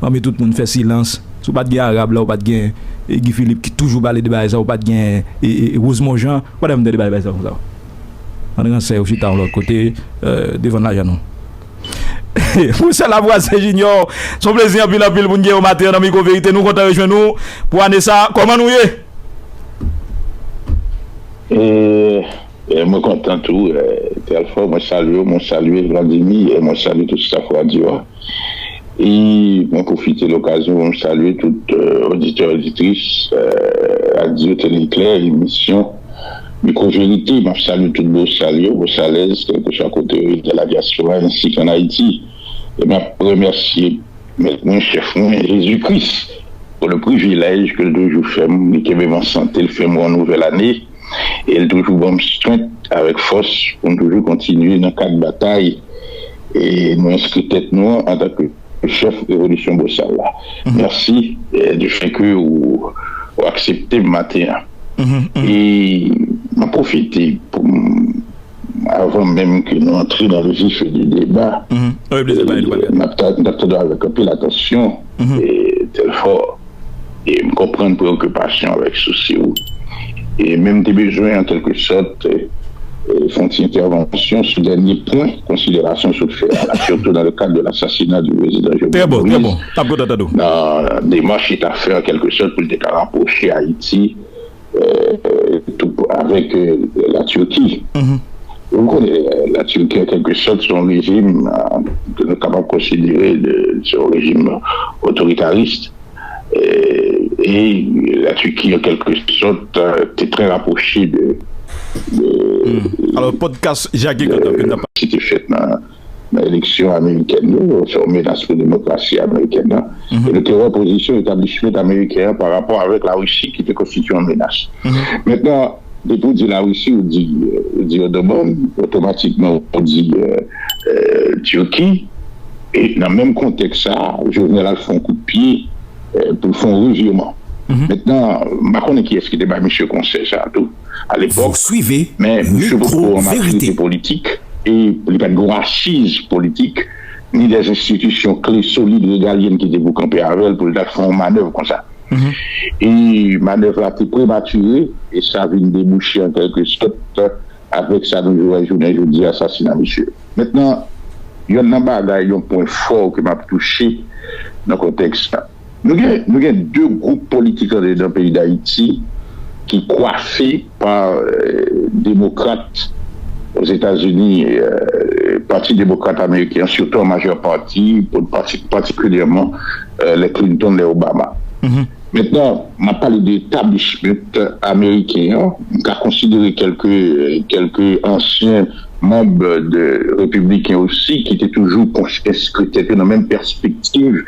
mande tout moun fè silans. Si w pa t gen Arab la, ou pa t gen, e, Guy Philippe ki toujou pale de bagay sa, ou pa t gen, e, e, e, Rosemond Jean, ou pa t janm tande bagay sa konsa. Ann ransè yo chita yon lòt kote, e, defann lajan nou. Pou sèl Lavoisier Junior, se yon plezi anpil, anpil pou n gen yo maten an nan Mikwo Verite. Nou kontan rejwenn ou pou ane sa. Kòman nou ye? E, e mwen kontan tou, e, Telfò, mwen salye w, mwen salye Vladimir, e mwen salye tout staff radyo a. E mwen pwofite lokazyon pou m salye tout, e, oditè, oditris, e, Radyo Tele Eklè, emisyon Mikwo Verite. M ap salye tout Bosal yo, Bosalèz, kèlkeswa kote yo ye nan ladyaspora ensi k ann Ayiti. E m ap remèsye Mèt mwen, Chèf mwen, Jezi Kris, pou le privilèj ke l toujou fè m, li kenbe m an sante, l fè m wè yon nouvèl ane, e l toujou ban m strength avèk fòs pou m toujou kontinye nan kad batay, e, nou enskri tèt nou an antanke chèf revolisyon Bosal la. Mèsi, e, du fait que ou, ou aksepte m maten an. E m ap pwofite pou m, avan menm ke nou antre dans le vif du débat, m ap ta-, m t ap tande avèk anpil atansyon, e, Telfò, e m konprann preokipasyon avèk sousi w. E menm te bezwen, an kèlke sòt, e, e, fè yon ti entèvansyon sou dènye pwen konsiderasyon sou fè a la, surtout dans le cadre de l'assassinat du président Jovenel Moïse. Trè bon, trè bon. N ap kontan tande w. Nan demach li ta fè, an kèlke sòt, pou l te ka rapwoche Ayiti, e, tou, avèk, e, la Turquie. Ou konnen, e, la Turquie, an kèlke sòt, se yon rejim, e, ke nou kapab konsidere de, se yon rejim otoritaris. E, e la Turquie, an kèlke sòt, e, te trè rapwoche de, de, alò, podcast Jacques Cotton ke n ap, ki te fèt nan, nan eleksyon amerikèn yo, se yon menas pou demokrasi amerikèn nan. E nou te wè pozisyon establishment ameriken an pa rapò avèk Larisi ki te konstitye yon menas. Mentnan, depi w di Larisi, ou di, ou di Erdogan, otomatikman ou di, e, e, Turquie. E nan menm kontèks sa, Jovenel al fè yon kout pye, e, pou l fè yon revirman. Mentnan, m pa konnen kiyès ki te bay misye konsèy sa a tou, alepòk, men misye potko an matirite politik, e li pa t gen yon asiz politik, ni dè enstitisyon kle solid regalyèn ki te pou kanpe avè l pou l ta fè yon manèv konsa. E manèv la te prematire, e sa vin debouche an kèlke sòt avèk sa nou wè jounen jodi a, asasina misye. Mentnan, yonn nan bagay, yon pwen fò ke m ap touche nan kontèks sa. Nou gen, nou gen de gwoup politik andedan peyi Dayiti ki kwafe pa, e, demokrat Ozetazini, e, Pati Demokrat Ameriken an, sitou an majè pati, pou pati-, patikilyèman, e, lè Clinton, lè Obama. Mentnan, m ap pale de establishment ameriken an, m ka konsidere kèlke, kèlke ansyen manm de repibliken osi ki te toujou kons-, enskri tèt yo nan menm pèspektiv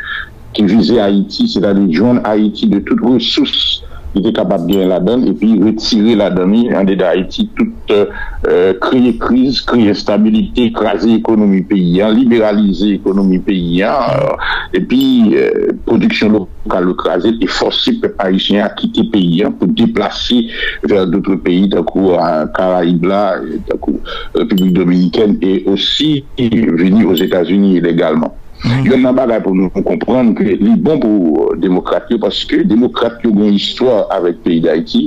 ki vize Ayiti, sètadi jwenn Ayiti de tout resous li te kapab genyen ladan l, epi retire ladan li, andedan Ayiti, tout, euh, kreye kriz, kreye enstabilite, kraze ekonomi peyi a, liberalize ekonomi peyi a, euh, epi, euh, pwodiksyon lokal yo kraze, e fòse pèp ayisyen an kite peyi a pou deplase vè dotre peyi, tankou, euh, Karayib la, tankou Repiblik Dominikèn, e osi vini Ozetazini ilegalman. Youn nan bagay pou nou konprann ke li bon pou demokrat yo, paske demokrat yo gen yon istwa avèk peyi Dayiti,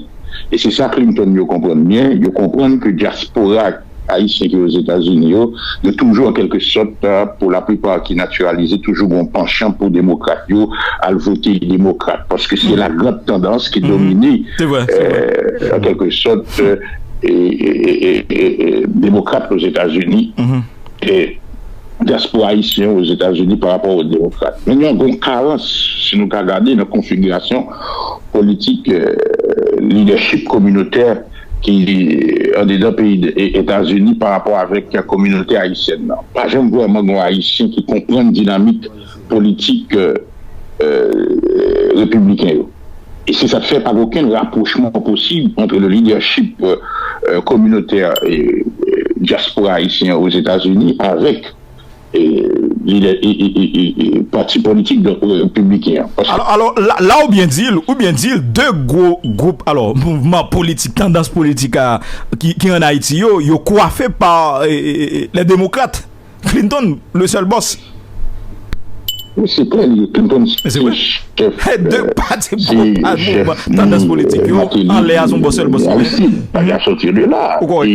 e se sa Clinton yo konprann byen. Yo konprann ke dyaspora ayisyen ki Ozetazini yo, yo toujou, an kèlke sòt, pou laplipa ki natiralize, toujou gen yon panchan pou demokrat yo al vote demokrat, paske se la grande tendance ki domine, euh, an kèlke sòt, euh, e, e, e, e, e, demokrat Ozetazini. E dyaspora ayisyen Ozetazini pa rapò o demokrat. Men yon, gen yon karans, si nou ka gade nan konfigirasyon politik, euh, lidèchip kominotè ki andedan peyi de, e, Etazini pa rapò avèk kominote ayisyèn nan. Pa janm vrèman gen yon Ayisyen ki konprann dinamik politik, euh, euh, repibliken yo. E se sa k fè pa gen okenn rapwochman posib ant le lidèchip, euh, kominotè e, e dyaspora ayisyen Ozetazini avèk, e, lidè, e, e, e, e, e pati politik, donk, repibliken an. Paske alò, alò, la, la ou byen di l, ou byen di l, de gwo gwoup, alò, mouvman politik, tandans politik a, ki, ki ann Ayiti yo, yo kwafe pa, e, e, e, les démocrates. Clinton, le seul boss. Wi, se klè, li, Clinton se chèf, de pati, se gwo pa chèf mouvman tandans politik yo, anlè a se yon sèl boss li genyen. Aristide, pa ka sòti de la. E,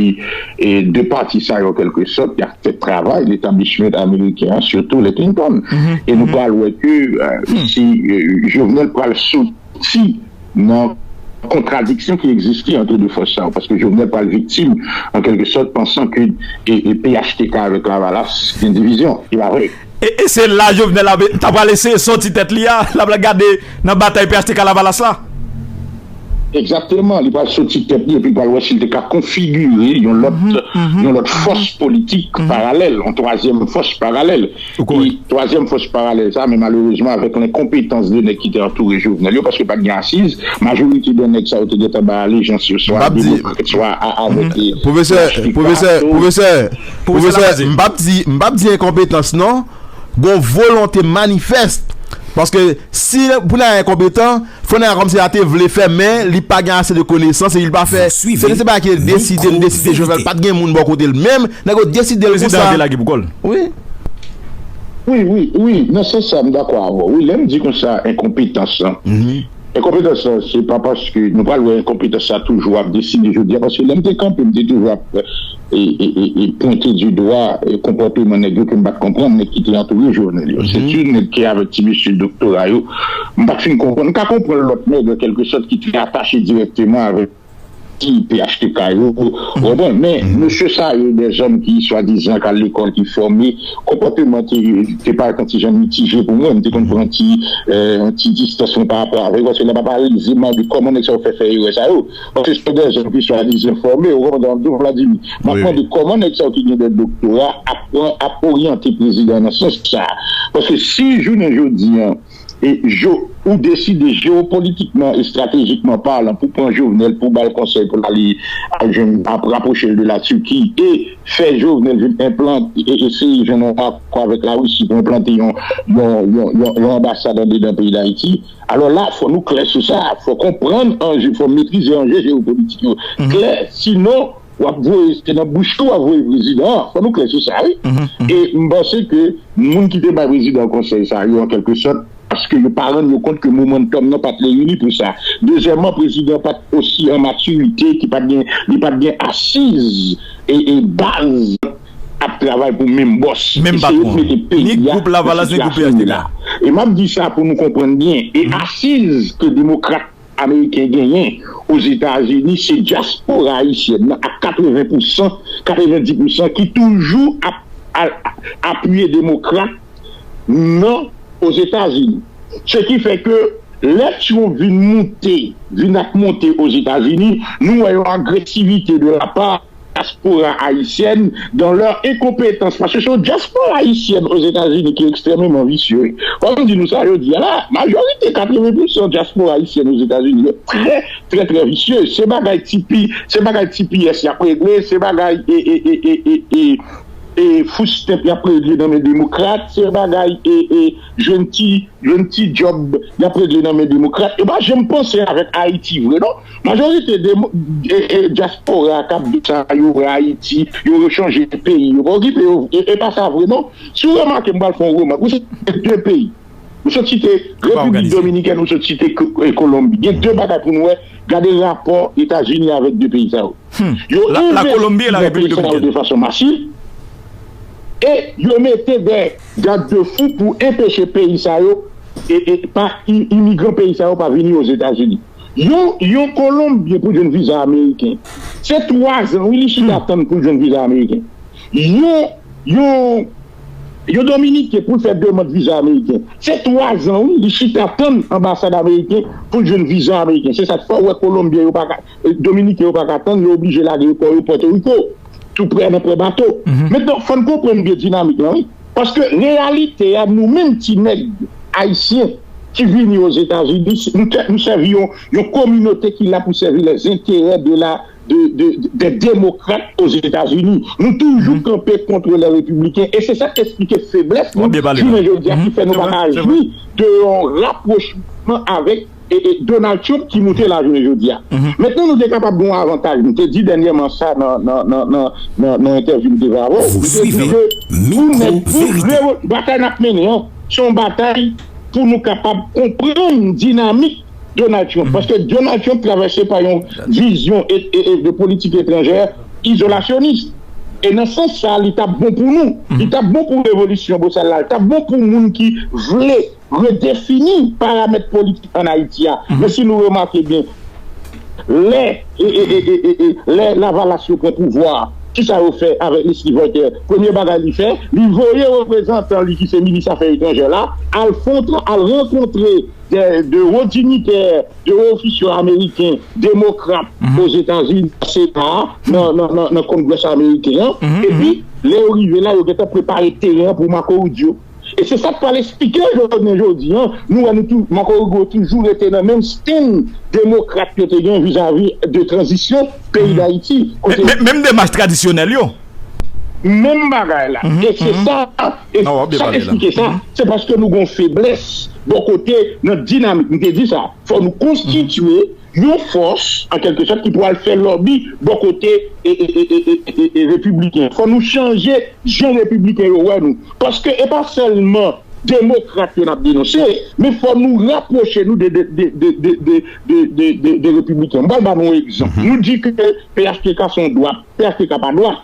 e de pati sa yo, kèlkesòt, y ap fè travay l'établissement américain, surtout les Clinton. E nou pral wè ke, euh, si, euh, Jovenel pral soti nan kontradiksyon ki egziste ant de fòs sa yo, paske Jovenel pral viktim, an kèlkesòt, pansan ke, e, e P H T K avèk Lavalas gen divizyon. Li pa vre. E, e se la Jovenel ap, ta pral eseye sòti tèt li a, l ap gade nan batay P H T K Lavalas la. Egzakteman, li pral sòti tèt li epi l pral wè si l te ka konfigire yon lòt, yon lòt fòs politik paralèl, yon twazyèm fòs paralèl. E twazyèm fòs paralèl sa, men malerezman, avèk lenkonpetans de nèg ki te antoure Jovenel yo, paske pa t gen asiz, majorite de nèg sa yo te gentan bay alejans yo, swa a demokrat, swa a, avèk, e, pwofesè, pwofesè, pwofesè, pwofesè, m p ap di, m p ap di enkonpetans non, gon volonte manifès. Paske si pou nèg la enkonpetan, fò nèg la kòmsi a te vle fè, men li pa gen ase de konesans e li pa fè. Se, se pa ke deside, l deside, Jovenel pa t gen moun bò kote l menm, nèg yo deside l konsa. Prezidan an te lage pou kò l. Wi. Wi, wi, wi, nan sans sa, m dakò avè w. Wi, lè m di konsa, enkonpetans lan. Enkonpetans lan, se pa paske nou pral wè enkonpetans sa toujou ap deside jodi a, paske lè m te kanpe, m te toujou ap, e, e, e, e pwente di dwa, e, konpòteman nèg yo ke m pa t konprann, nèg ki te antoure Jovenel yo. Se ti nèg ki avèk ti mesye doktora yo, m pa t fin konprann. M ka konprann lòt nèg, an kèlkesòt, ki te atache dirèkteman avèk ti P H T K yo, ou konprann? Men mesye sa yo, dèzòm ki swadizan k al lekòl, ki fòme, konpòteman te, te parèt yon ti jan mitije pou mwen. M te konn pran yon ti, eh, yon ti distans mwen pa rapò avè yo, paske lè m ap analize, m mande kòman nèg sa yo fè fè erè sa yo. Paske se dèzòm ki swadizan fòme, ou konprann, m ap di w, Vladimir, m ap mande kòman nèg sa yo ki gen de doktora ap pran, ap oryante prezidan nan sans sa. Paske si jounen jodi a, e je-, ou deside jewopolitikman, estratejikman palan, pou pran Jovenel, pou ba l konsèy pou l ale al jwenn, ap rapwoche l de Latiki, e fè Jovenel vin enplante, e eseye jwenn yon akò avèk Larisi pou enplante yon, yon, yon, yon, yon anbasad andedan peyi Dayiti. Alò la, fò nou klè sou sa, fò konprann anje, fò metrize anje jewopolitik yo klè, sinon, w ap voye, se nan bouch ou w ap voye prezidan an. Fò nou klè sou sa, wi. E m panse ke moun ki te bay prezidan an konsèy sa yo, an kèlkesòt, paske yo pa rann yo kont ke momanntòm nan pa t reyini pou sa. Dezyèmman, prezidan an pa t osi an matirite, ki pa t gen, li pa t gen asiz e, e baz ap travay pou menm bòs. Menm patwon. Eseye mete peyi a nan sitiyasyon li la. E m ap di sa pou nou konprann byen. E asiz ke demokrat ameriken genyen Ozetazini, se dyaspora ayisyèn nan a katreven pousan, katrevenndis pousan ki toujou ap, ap, apiye demokrat nan Ozetazini. Se ki fè ke lè Trump vin moute, vin ap monte Ozetazini, nou wè yon agresivite de la pa diaspora haïtienne dans leur incompétence. Paske se yon diaspora haïtienne Ozetazini ki ekstrèmeman visye. Kòm m di nou sa jodi a la, majorite, katreven pousan diaspora haïtienne Ozetazini yo trè, trè, trè visye. Se bagay T P, se bagay T P S y ap regle, se bagay e, e, e, e, e, e, e food stamp y ap regle nan men demokrat, se bagay e, e jwenn ti, jwenn ti djòb y ap regle nan men demokrat. Yo pa janm panse avèk Ayiti vre, non. Majorite de e, e, diaspora k ap di sa, yo wè Ayiti, yo chanje peyi, yo pa okipe yo, e, e pa sa vre, non. Si w remake, m pral fè yon remak. Ou site de peyi. Ou sot site Repiblik Dominikèn, ou sot site Ko- e, Kolonbi. Gen de bagay pou nou wè. Gade rapò Etazini avèk de peyi sa yo. Yo envesti nan peyi sa yo de fason masiv e yo mete de gad de fou pou enpeche peyi sa yo e, e pa i- imigran peyi sa yo pa vini Ozetazini. Yon, yon Kolonbyen pou jwenn viza ameriken, se twa zan, wi, li chita tann pou jwenn viza ameriken. Yon, yon, yon Dominiken pou l fè demann viza ameriken, se twa zan, wi, li chita tann anbasad ameriken pou l jwenn viza ameriken. Se sa k fè w wè Kolonbyen yo pa ka, Dominiken yo pa ka tann, yo oblije lage kò yo Pòtoriko, tou prè nan pwè bato. Mentnan, fò n konprann byen dinamik lan, wi. Paske reyalite a, nou menm ti nèg ayisyen ki vini Ozetazini, nou, te- nou sèvi yon, yon kominote ki la pou sèvi les intérêts de la de, de, de, des démocrates aux États-Unis. Nou toujou kanpe kont les républicains. E se sa k esplike feblès nou jounen jodi a ki fè nou pa ka jwi de yon rapwochman avèk e, e Donald Trump ki moute la jounen jodi a. Mentnan, nou te kapab gen yon avantaj. Nou te di dènyèman sa nan, nan, nan, nan, nan, nan entèvyou m te fè avè w. Nou te di ke pou nèg, pou revo- batay n ap mennen an, se yon batay pou nou kapab konprann dinamik Donald Trump. Paske Donald Trump travèse pa yon vizyon e, e, e de politik etranjè izolasyonis. E nan sans sa, li t ap bon pou nou. Li t ap bon pou revolisyon bousòl la. Li t ap bon pou moun ki vle redefini paramèt politik ann Ayiti a. Men si nou remake byen, lè, e, e, e, e, e, e, lè Lavalas yo pran pouvwa a, kisa yo fè avèk Leslie Voltaire? Premye bagay li fè, li voye reprezantan li ki se minis afè etranjè la, al fon tra- al rankontre de, de wo dignitè, de wo ofisye ameriken, demokrat Ozetazini, nan Sena a, nan, nan, nan, nan Congress ameriken an. Epi, lè yo rive la, yo gentan prepare teren an pou Marco Rubio. E se sa k pral esplike jounen jodi a. Nou wè nou tou, Marco Rubio toujou rete nan menm stand demokrat yo te gen vizavi de tranzisyon peyi Dayiti. Kote Men- men- Menm demach tradisyonèl yo. Menm bagay la. E se sa, e sa k esplike sa. Se paske nou gon feblès bò kote nan dinamik. M te di sa. Fò nou konstitye yon fòs, an kèlke sòt, ki pral fè lòbi bò kote e, e, e, e, e, e, e repibliken. Fò nou chanje jan repibliken yo wè nou. Paske e pa sèlman demokrat yo n ap denonse, men fò nou rapwoche nou de, de, de, de repibliken. M pral ba nou yon egzanp. Nou di ke P H T K se yon dwat. P H T K pa dwat.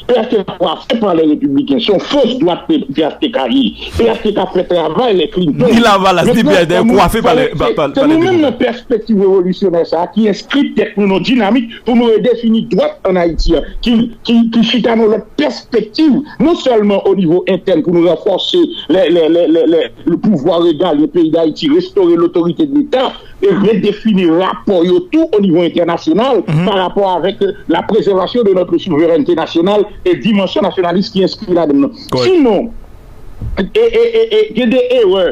P H T K kwafe pa lè repibliken. Se yon fos dwat P- P H T K ye. P H T K fè travay lè Clinton. Ni Lavalas, ni P H T K kwafe pa lè, pa, pa, se pa lè nou menm nan pèspektiv revolisyonè sa a ki enskri tèt nou nan dinamik pou nou redefini dwat ann Ayiti a, ki, ki, ki chita nan lòt pèspektiv, non sèlman o nivo entèn pou nou ranfòse lè, lè, lè, lè, lè, le pouvwa regalyen peyi Dayiti, restore lotorite de Leta, e redefini rapò yo tou o nivo entènasyonal pa rapò avèk la préservation de notre souveraineté nationale e dimansyon nasyonalis ki enskri ladan l lan. Sinon, e, e, e, e, gen de erè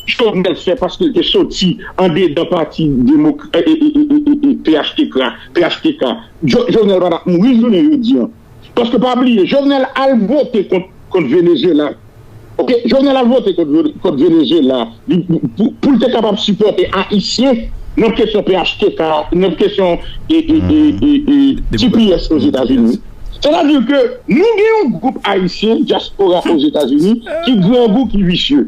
Jovenel fè paske l te soti andedan pati demok- e, e, e, e, e, e, P H T K, P H T K. Jo- Jovenel pa t ap mouri jounen jodi a. Paske pa bliye, Jovenel al vote kont, kont Venezuela. Ok, Jovenel al vote kont, kont Venezuela. Li, pou, pou l te kapab sipòte Ayisyen nan kesyon P H T K, nan kesyon e, e, e, e, e, T P S Ozetazini. Sètadi ke nou gen yon gwoup Ayisyen, dyaspora Ozetazini, ki grangou, ki visye.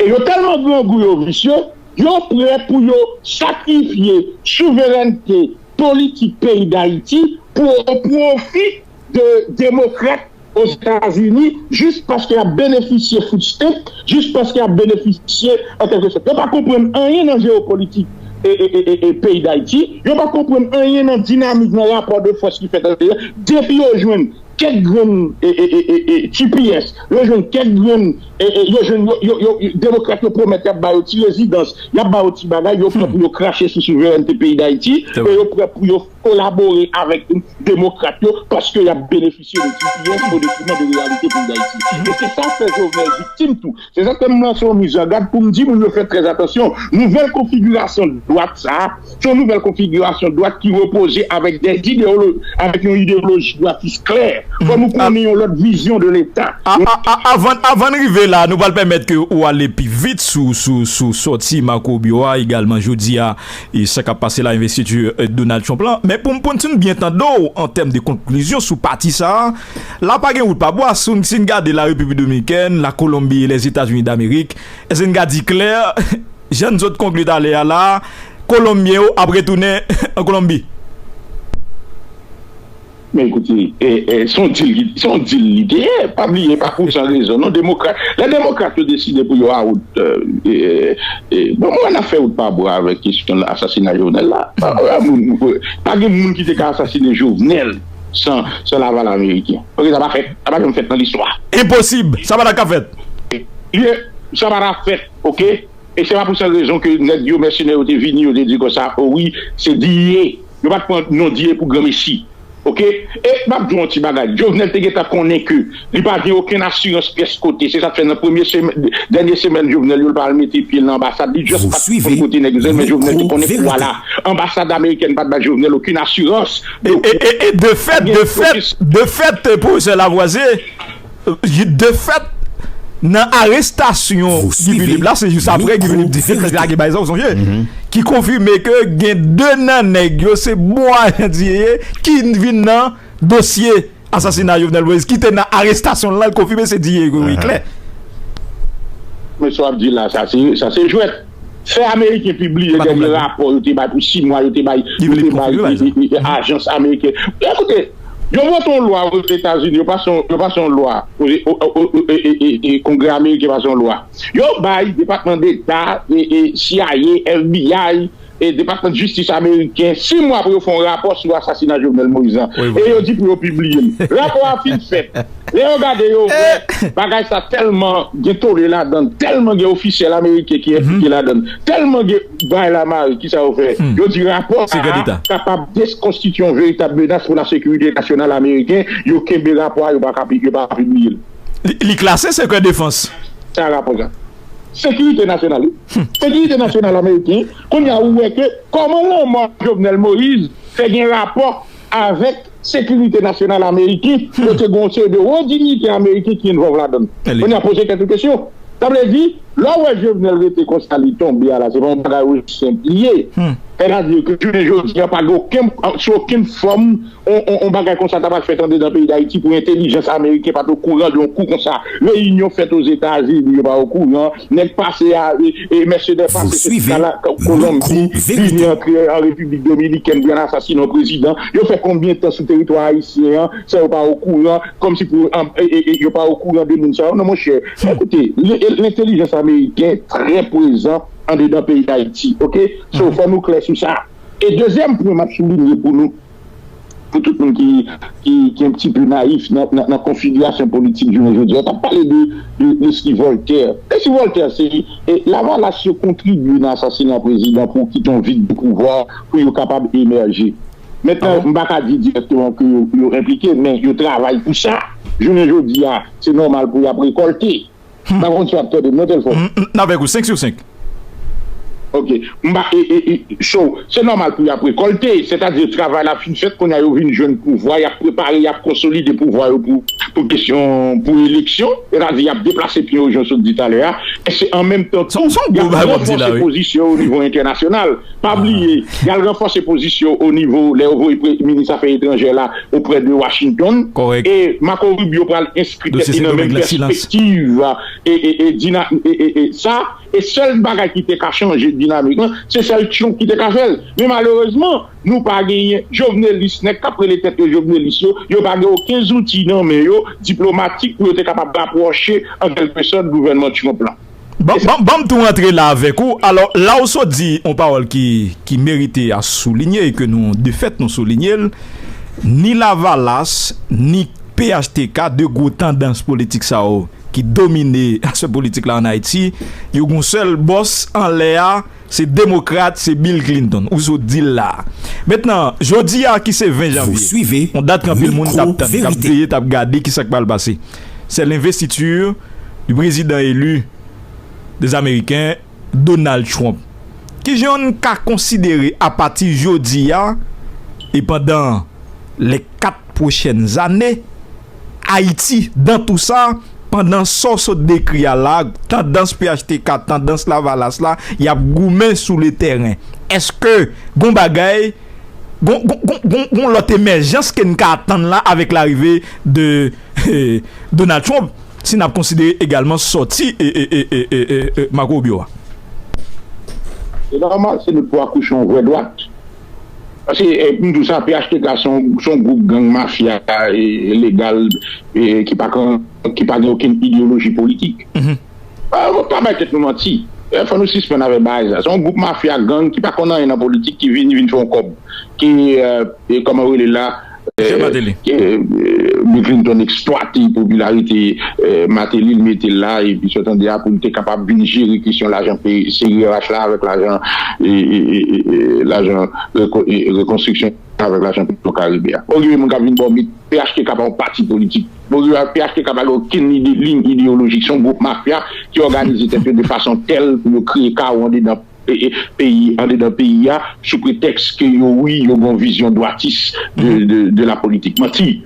E yo tèlman grangou, yo visye, yo prè pou yo sakrifye souverènte politik peyi Dayiti pou yon pwofi de demokrat Ozetazini, jis paske y ap benefisye food stamp, jis paske y ap benefisye, an kèlke sòt. Yo pa konprann anyen nan jewopolitik e, e, e, e, e peyi Dayiti. Yo pa konprann anyen nan dinamik, nan rapò de fòs ki fèt andeyò. Depi yo jwenn kèk grenn e, e, e, e, e, T P S, yo jwenn kèk grenn, e, e, yo jwenn, yo, yo, yo, demokrat yo pwomèt y ap ba yo ti rezidans, y ap ba yo ti bagay, yo prè pou yo krache sou souverènte peyi Dayiti, e yo prè pou yo kolabore avèk demokrat yo paske y ap benefisye de G P S o detriman de reyalite peyi Dayiti. E se sa k fè Jovenel viktim tou. Se sa k fè m lanse yon mizangad pou m di moun yo fè trè atansyon. Nouvèl konfigirasyon dwat sa a, se yon nouvèl konfigirasyon dwat ki repoze avèk de ideyolo-, avèk yon ideyoloji dwatis klè. Fò nou konnen yon lòt vizyon de Leta. A, a, a, avan, avan n rive la, nou pral pèmèt ke ou ale pi vit sou, sou, sou sòti Marco Rubio a egalman jodi a, e sa k ap pase la, envestiti, e, Donald Trump lan. Men pou m, pou n, si n byen tande w an tèm de konklizyon sou pati sa a, la pa gen wout pa bwa. Si n, si n gade la Repiblik Dominikèn, la Kolonbi e Lèzetazini Damerik, èske n ka di klè, jan n sot konkli talè a la, Kolonbyen yo ap retounen an Kolonbi? Men ekoute, e, e, se yon dil ki, se yon dil li te ye. Pa bliye, pa pou san rezon. Non, demokrat, lè demokrat yo deside pou yo a wout, e, e, e, bon, mwen ap fè wout pa bwa avèk kesyon asasina Jovenel la. Pa, pa, moun, pa gen moun ki te ka asasine Jovenel san, san laval ameriken. Oke, sa pa fèt. Sa pa janm fèt nan listwa. Enposib. Sa pa ta ka fèt. Ye, sa pa ta fèt, oke? E se pa pou sa rezon ke nèg yo, mèsenè yo te vini, yo te di konsa, o wi, se Diye. Yo pa t pran non Diye pou granmesi. Oke? E m ap di w yon ti bagay. Jovenel te gentan konnen ke li pa gen okenn asirans pyès kote. Se sa k fè nan premye semèn, dènye semèn Jovenel yo, li pa al mete pye l nan anbasad. Li just pa t konn kote nèg yo, men Jovenel te konnen kou a la. Anbasad amerikèn pa t bay Jovenel okenn asirans. E, e, e, e de fèt, de fèt, de fèt, pwofesè Lavoisier, de fèt, nan arestasyon Guy Philippe la, se jis apre Guy Philippe di fèt lage bay sa, ou sonje, ki konfime ke gen de nan nèg yo, se bon ajan Diye ye, ki vin nan dosye asasina Jovenel Moïse, ki te nan arestasyon l la, l konfime se Diye, wi, klè. Men sa w ap di la, sa se, sa se jwèt. Fè ameriken pibliye dènye rapò yo te bay pou sis mwa, yo te bay, yo te bay, e, e, e, ajans ameriken. Ekoute, yo vote yon lwa Ozetazini, yo pase yon, yo pase yon lwa, o, o, o, o, e, e, e, e, Kongrè ameriken pase yon lwa. Yo bay Depatman Deta, e, e, C I A, F B I, e Depatman Jistis ameriken, sis mwa pou yo fè yon rapò sou asasina Jovenel Moïse lan. E yo di pou yo pibliye l. Rapò a fin fèt. Lè yo gade, yo wè bagay sa tèlman gen tole ladan l, tèlman gen ofisyèl ameriken ki enplike ladan l, tèlman gen bay la mari, kisa yo fè? Yo di rapò sa a kapab deskonstitye yon veritab menas pou lasekirite nasyonal ameriken. Yo kenbe rapò a, yo pa ka pi-, yo pa ka pibliye l. Li, li klase sekrè defans. Sa rapò sa. Sekirite nasyonal, wi. Sekirite nasyonal ameriken. Kounye a, ou wè ke kòman lanmò Jovenel Moïse fè gen rapò avèk sekirite nasyonal ameriken, kote gen yon seri de wo dinyitè ameriken ki envòlv ladan l. Kounye a, poze tèt ou kesyon. Sa vle di, lè w wè Jovenel rete konsa, li tonbe a la, se pa yon bagay osi senp li ye. Sètadi ke jounen jodi a, pa gen okenn, sou okenn fòm, on, on, on bagay konsa ta pral fèt andedan peyi Dayiti pou entèlijans ameriken pa t okouran de yon kou konsa. Reyinyon fèt Ozetazini, yo pa okouran. Nèg pase a, e, e, mèsenè pase soti Kala-, Kolonbi, vini antre an Repiblik Dominikèn pou y al asasine yon prezidan. Yo fè konbyen tan sou teritwa ayisyen an, san yo pa okouran, kòmsi pou, e, e, e, yo pa okouran de moun sa yo. Non, monchè, ekoute, le-, e, lentèlijans ameriken trè prezan andedan peyi Dayiti, oke? So, fò nou klè sou sa. E dezyèm pwen m ap soulinye pou nou, pou tout moun ki, ki, ki un petit peu nayif nan, nan, nan konfigirasyon politik jounen jodi a, t ap pale de, de Leslie Voltaire. Leslie Voltaire, se, e, Lavalas yo kontribye nan asasina prezidan pou kite yon vid de pouvwa pou yo kapab emèje. Mentnan, m pa ka di dirèkteman ke yo, yo enplike, men yo travay pou sa. Jounen jodi a, se nòmal pou y ap rekòlte. M pa konn si w ap tande m nan telefòn. M, m, n avèk ou, senk sou senk. Ok. M pa, e, e, e, so, se nòmal pou y ap rekòlte, sètadi travay la fin fèt, kounye a yo vin jwenn pouvwa, y ap prepare, y ap konsolide pouvwa yo pou, pou kesyon, pou eleksyon, sètadi y ap deplase pye yo, jan w sot di talè a, e se an menm tan tou, y ap ranfòse pozisyon yo o nivo entènasyonal. Pa bliye, y al ranfòse pozisyon yo o nivo, lè yo voye pre-, minis afè etranjè la oprè de Washington. E Marco Rubio pral enskri tèt li nan menm pèspektiv, e, e, e, dina-, e, e, e, sa, e sèl bagay ki te ka chanje dinamik lan, se sèl Trump ki te ka fè l. Men malerezman, nou pa genyen jovenelis, nèg k ap rele tèt yo jovenelis yo, yo pa gen okenn zouti nan men yo, diplomatik, pou yo te kapab rapwoche, an kèlke sòt, gouvènman Trump lan. Ban, ban, ban m tou rantre la avèk ou. Alò, la ou sot di yon pawòl ki, ki merite a soulinye e ke nou, de fèt, nou soulinye l, ni Lavalas, ni P H T K, de gwo tandans politik sa yo ki domine aspè politik la ann Ayiti, yo gon sèl bòs anlè a, se demokrat, se Bill Clinton. Ou sot di l la. Mentnan, jodi a ki se ven janvye, yon dat ke anpil moun t ap tann, t ap veye, t ap gade kisa k pral pase. C'est l'investiture du président élu des Américains, Donald Trump. Kijan n ka konsidere apati jodi a e pandan les quatre prochaines années, Ayiti dans tout ça, pandan sa w sot dekri a la, tandans P H T K, tandans Lavalas la, y ap goumen sou le tèren. Èske gon bagay, gon, gon, gon, gon, gon lòt emèjans ke n ka atann la avèk larive de Donald Trump, si n ap konsidere egalman sòti e, e, e, e, e, e, Marco Rubio a? Se nòmal, se nou pou akouche yon vrè dwat. Paske, eh, m di w sa, P H T K se yon, se yon gwoup gang mafya, eh, legal, eh, ki pa kan, ki pa gen okenn ideyoloji politik. Ah, pa bay tèt nou manti. Eh, fò nou sispann avèk bagay sa. Se yon gwoup mafya gang ki pa konn anyen nan politik, ki vin, vin fè yon kòb. Ki, eh, eh, kòman yo rele l la, eh, eh, Bill Clinton eksplwate popilarite, eh, Martelly, l mete l la, epi sa w tande a pou l te kapab vin jere kesyon lajan peyi, C I R H la avèk lajan, eh, eh, eh, eh, eh, lajan reko-, eh, rekonstriksyon avèk lajan Petro Caribe a. Okipe moun k ap vin ba w mit, P H T K pa yon pati politik. Okipe P H T K pa gen okenn ide, liy ideyolojik. Se yon gwoup mafya ki òganize tèt yo de fason tèl pou yo kreye kawo andedan e, e, peyi, andedan peyi a, sou pretèks ke yo, wi, yo gen yon vizyon dwatis de, de, de la politik. Manti.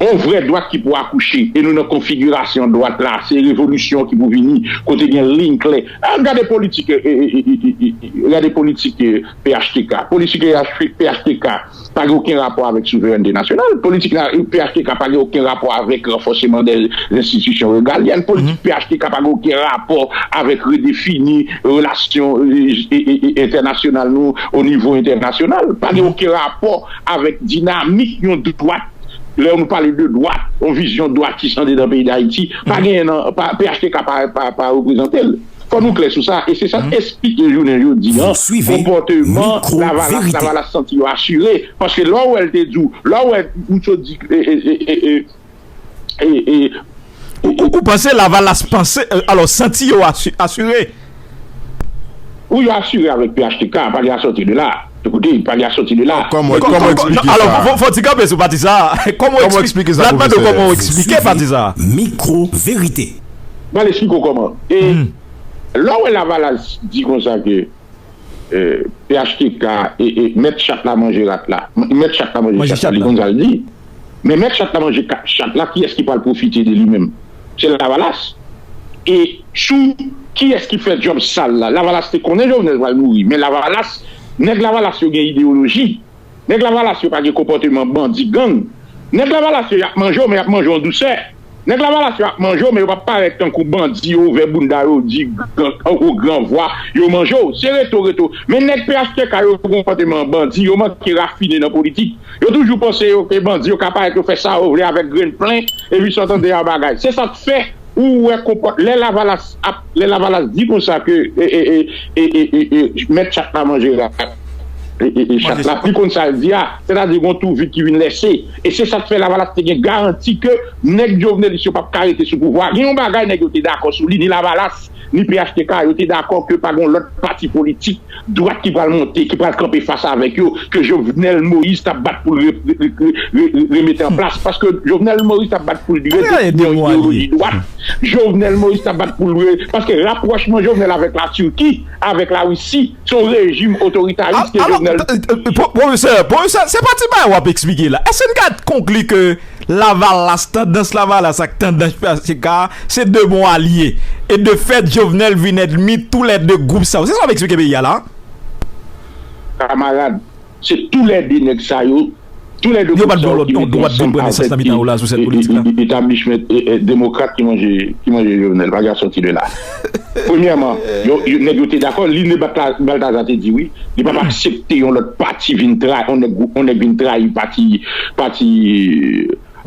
Yon vrè dwat ki pou akouche, e nou nan konfigirasyon dwat la, se revolisyon ki pou vini, kote gen liy klè. Ah, gade politik, eh, eh, eh, eh, eh, eh, gade politik, eh, P H T K. Politik P H T K pa gen okenn rapò avèk souverènte nasyonal. Politik na, P H T K pa gen okenn rapò avèk ranfòseman dè enstitisyon regalyèn. Politik P H T K pa gen okenn rapò avèk redefini relasyon, eh, eh, eh, eh, entènasyonal nou o nivo entènasyonal. Pa gen okenn rapò avèk dinamik yon dwat. Lè nou pale de dwat, yon vizyon dwatis andedan peyi Dayiti, pa genyen nan, pa, P H T K pa, pa, pa reprezante l. Fò nou klè sou sa, e se sa k esplike jounen jodi a konpòteman Lavalas, Lavalas santi yo asire. Paske lè w wè l te di w, lè w wè ou sot di, e, e, e, e, e, e, Ou, ou, ou panse Lavalas panse, euh, alò, santi yo asi-, asire? Wi, yo asire avèk P H T K, pa gen a sòti de la. Ekoute, pa gen a sòti de la. Kòman, kòman eksplike sa? Alò, fò, fò ti kanpe sou pati sa. Kòman eksplike sa, pwofesè? N ap mande w kòman w eksplike pati sa. Mikro verite. Mwen al eksplike w kòman. E lè w wè Lavalas di konsa ke, eh, P H T K e, e mèt chat la manje rat la. Mèt chat la manje chat la, li konn sa l di. Men mèt chat la manje ka-, chat la, kiyès ki pral pwofite de li menm? Se Lavalas. E sou kiyès ki fè djòb sal la? Lavalas te konnen Jovenel pral mouri, men Lavalas, nèg Lavalas yo gen ideyoloji. Nèg Lavalas yo pa gen konpòteman bandi gang. Nèg Lavalas yo, y ap manje w, men y ap manje w an dousè. Nèg Lavalas yo ap manje w, men yo p ap parèt tankou bandi yo ouvè bounda yo di gran, o gran vwa, yo manje w. Se reto, reto. Men nèg P H T K yo konpòteman bandi, yo manke rafine nan politik. Yo toujou panse yo ke bandi yo ka parèt yo fè sa yo vle avèk grenn plen, epi sa w tande a bagay. Se sa k fè ou wè konpòt, lè Lavalas ap, lè Lavalas di konsa ke, e, e, e, e, e, e, e, mèt chat la manje rat, e, e, e, chat la, li konn sa l di a, sètadi gon twou vid ki vin lèse. E se sa k fè Lavalas te gen garanti ke nèg jovenelis yo p ap ka rete sou pouvwa. Gen yon bagay nèg yo te dakò sou li, ni Lavalas, ni P H T K, yo te dakò ke pa gon lòt pati politik dwat ki pral monte, ki pral kanpe fas avèk yo, ke Jovenel Moïse t ap bat pou l re-, re-, re-, re-, re-, remete an plas. Paske Jovenel Moïse t ap bat pou l retounen yon ideoloji dwat. Jovenel Moïse t ap bat pou l re-, paske rapwòchman Jovenel avèk Latirki, avèk Larisi, se yon rejim otoritaris ke Jovenel. Pwofesè, pwofesè, se pa ti bagay w ap eksplike la. Èske n ka konkli ke Lavalas, tandans Lavalas ak tandans P H T K, se de bon alye. E de fèt, Jovenel vin ènmi toulède gwoup sa yo. Se sa w ap eksplike peyi a la? Kamarad, se toulède nèg sa yo, toulède gwoup sa yo ki mete ansanm avèk etablishment demokrat ki manje, ki manje Jovenel. Pa gen sòti de la. Premyèman, yo, yo, nèg yo te dakò, Line Balta-, Baltazar te di wi, li p ap aksepte yon lòt pati vin trayi, yon nèg, yon nèg vin trayi pati, pati,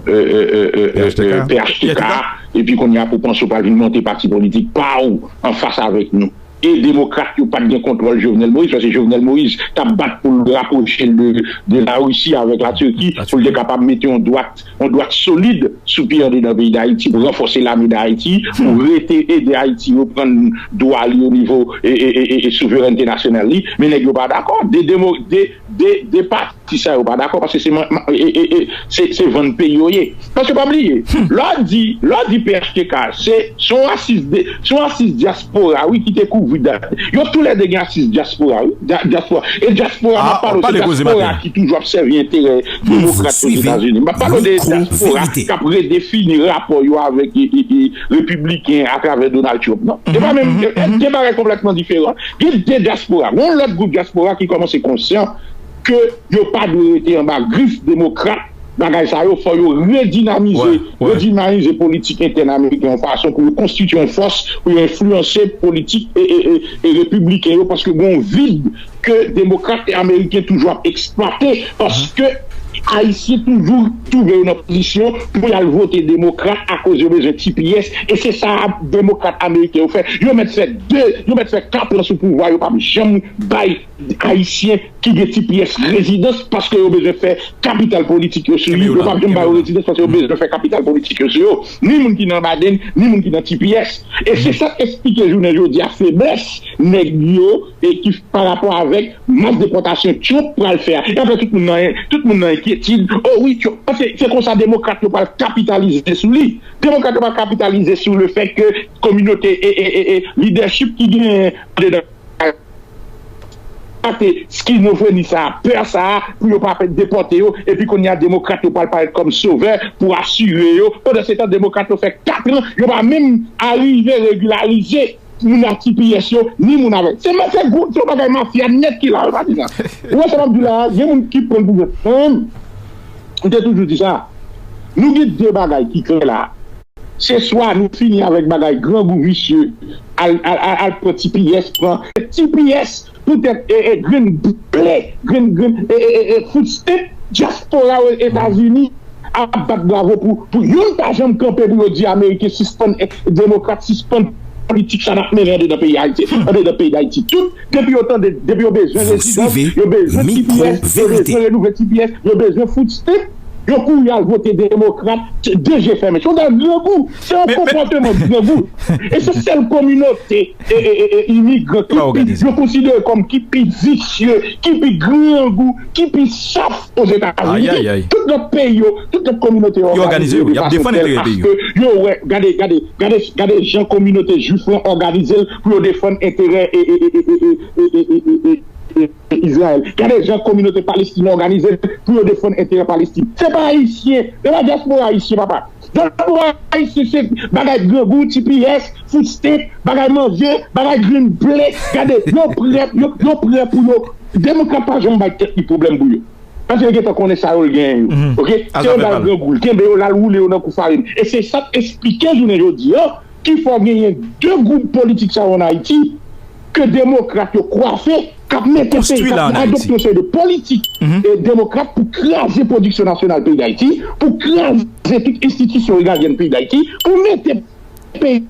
eh, eh, eh, eh, eh, P H T K, epi kounye a pou panse w pral vin monte pati politik pa w anfas avèk nou. e demokrat yo pa t gen kontwòl Jovenel Moïse, paske Jovenel Moïse t ap bat pou l rapwoche l de, de Larisi avèk Latiki, pou l te kapab mete yon dwat, yon dwat solid sou pye andedan peyi Dayiti, pou ranfòse lame Dayiti, pou rete ede Ayiti reprann dwa li o nivo e, e, e, e, e souverènte nasyonal li. Men nèg yo pa dakò. De, demo, de, de, de pati sa yo pa dakò, paske se, man- man- e, e, e, se, se vann peyi yo ye. Paske pa bliye, lè w di, lè w di P H T K, se, se yon asiz de, se yon asiz dyaspora, wi, ki te kouvri dat. Yo toulède gen asiz dyaspora, wi. Dya- Dyaspora. E dyaspora, m ap pale w, se dyaspora ki toujou ap sèvi enterè demokrat Ozetazini. M ap pale w de dyaspora k ap redefini rapò yo avèk e, e, e, repibliken atravè Donald Trump, non? Se pa menm, e, e, de bagay konplètman diferan. Gen de dyaspora. Gen yon lòt gwoup dyaspora ki kòmanse konsyan ke yo pa dwe rete anba grif demokrat. Bagay sa yo, fò yo redinamize, redinamize politik entèn ameriken yon fason pou yo konstitye yon fòs, pou yo enfliyanse politik e, e, e, e repibliken yo, paske gen yon vid ke demokrat e ameriken toujou ap eksplwate, paske Ayisyen toujou twouve yo nan pozisyon pou y al vote demokrat akoz yo bezwen T P S, e se sa demokrat ameriken yo fè. Yo mèt fè de, yo mèt fè kat an sou pouvwa, yo p ap janm bay Ayisyen ki gen T P S rezidans paske yo bezwen fè kapital politik yo sou li. Yo p ap janm ba yo rezidans paske yo bezwen fè kapital politik yo sou yo. Ni moun ki nan Biden, ni moun ki nan T P S. E se sa k esplike jounen jodi a feblès nèg yo e ki pa rapò avèk mas depòtasyon Trump pral fè a. E apre tout moun nan, tout moun nan enkyetid. O wi, Trump, se, se konsa demokrat yo pral kapitalize sou li. Demokrat yo pral kapitalize sou le fèt ke kominote e, e, e, e lidèchip ki gen andedan te skizofreni sa a, pè sa a, pou yo pa depòte yo, epi kounye a demokrat yo pral parèt kòm sovè pou asire yo. Pandan se tan, demokrat yo fè kat an, yo pa menm arive regilarize moun ak T P S yo, ni moun avèk. Se ma- se gwo, se yon bagay mafya nèt ki la, yo pa di sa. Ou wè sa m ap di w la a, gen moun ki pran l pou jwèt. Mwen menm, m te toujou di sa. Nou gen de bagay ki klè la a. Se swa nou fini avèk bagay grangou visye, al, al, al, al pran T P S, pran T P S poutèt e, e, grenn ble, grenn, grenn e, e, e, e, food stamp, dyaspora Ozetazini ap bat bravo pou, pou youn pa janm kanpe pou yo di Ameriken sispann, e, demokrat sispann politik sa n ap mennen andedan peyi Ayiti, andedan peyi Dayiti. Tout, depi yo tande, depi yo bezwen rezidans, yo bezwen T P S, yo bezwen renouvle T P S, yo bezwen food stamp, yo kouri al vote demokrat, de je fèmen. Se yon bagay grangou, se yon konpòteman grangou. E se sèl kominote e, e, e, e, imigran ki pi, yo konsidere kòm ki pi visye, ki pi grangou, ki pi saf Ozetazini. Tout lòt peyi yo, tout lòt kominote yo òganize yo de fason tèl aske yo wè, gade, gade, gade, gade jan kominote jwif lan òganize l pou yo defann enterè e, e, e, e, e, e, e, e, e, e, Izrayèl. Gade jan kominote Palestin òganize pou yo defann enterè Palestin. Se pa Ayisyen, se pa dyaspora ayisyen, papa. Dyaspora ayisyen se bagay grangou, T P S, food stamp, bagay manje, bagay grenn ble. Gade, yo prè, yo, yo prè pou yo. Demokrat pa janm bay tèt li pwoblèm pou yo. Paske yo gentan konnen sa yo l genyen yo. Oke? Se yon dal grangou, l kenbe yo la, l woule yo nan kou farin. E se sa k esplike jounen jodi a ki fè w genyen de gwoup politik sa yo ann Ayiti, ke demokrat yo kwafe, k ap mete peyi, k ap adopte yon seri de politik e demokrat pou kraze pwodiksyon nasyonal peyi Dayiti, pou kraze tout enstitisyon regalyèn peyi Dayiti, pou mete peyi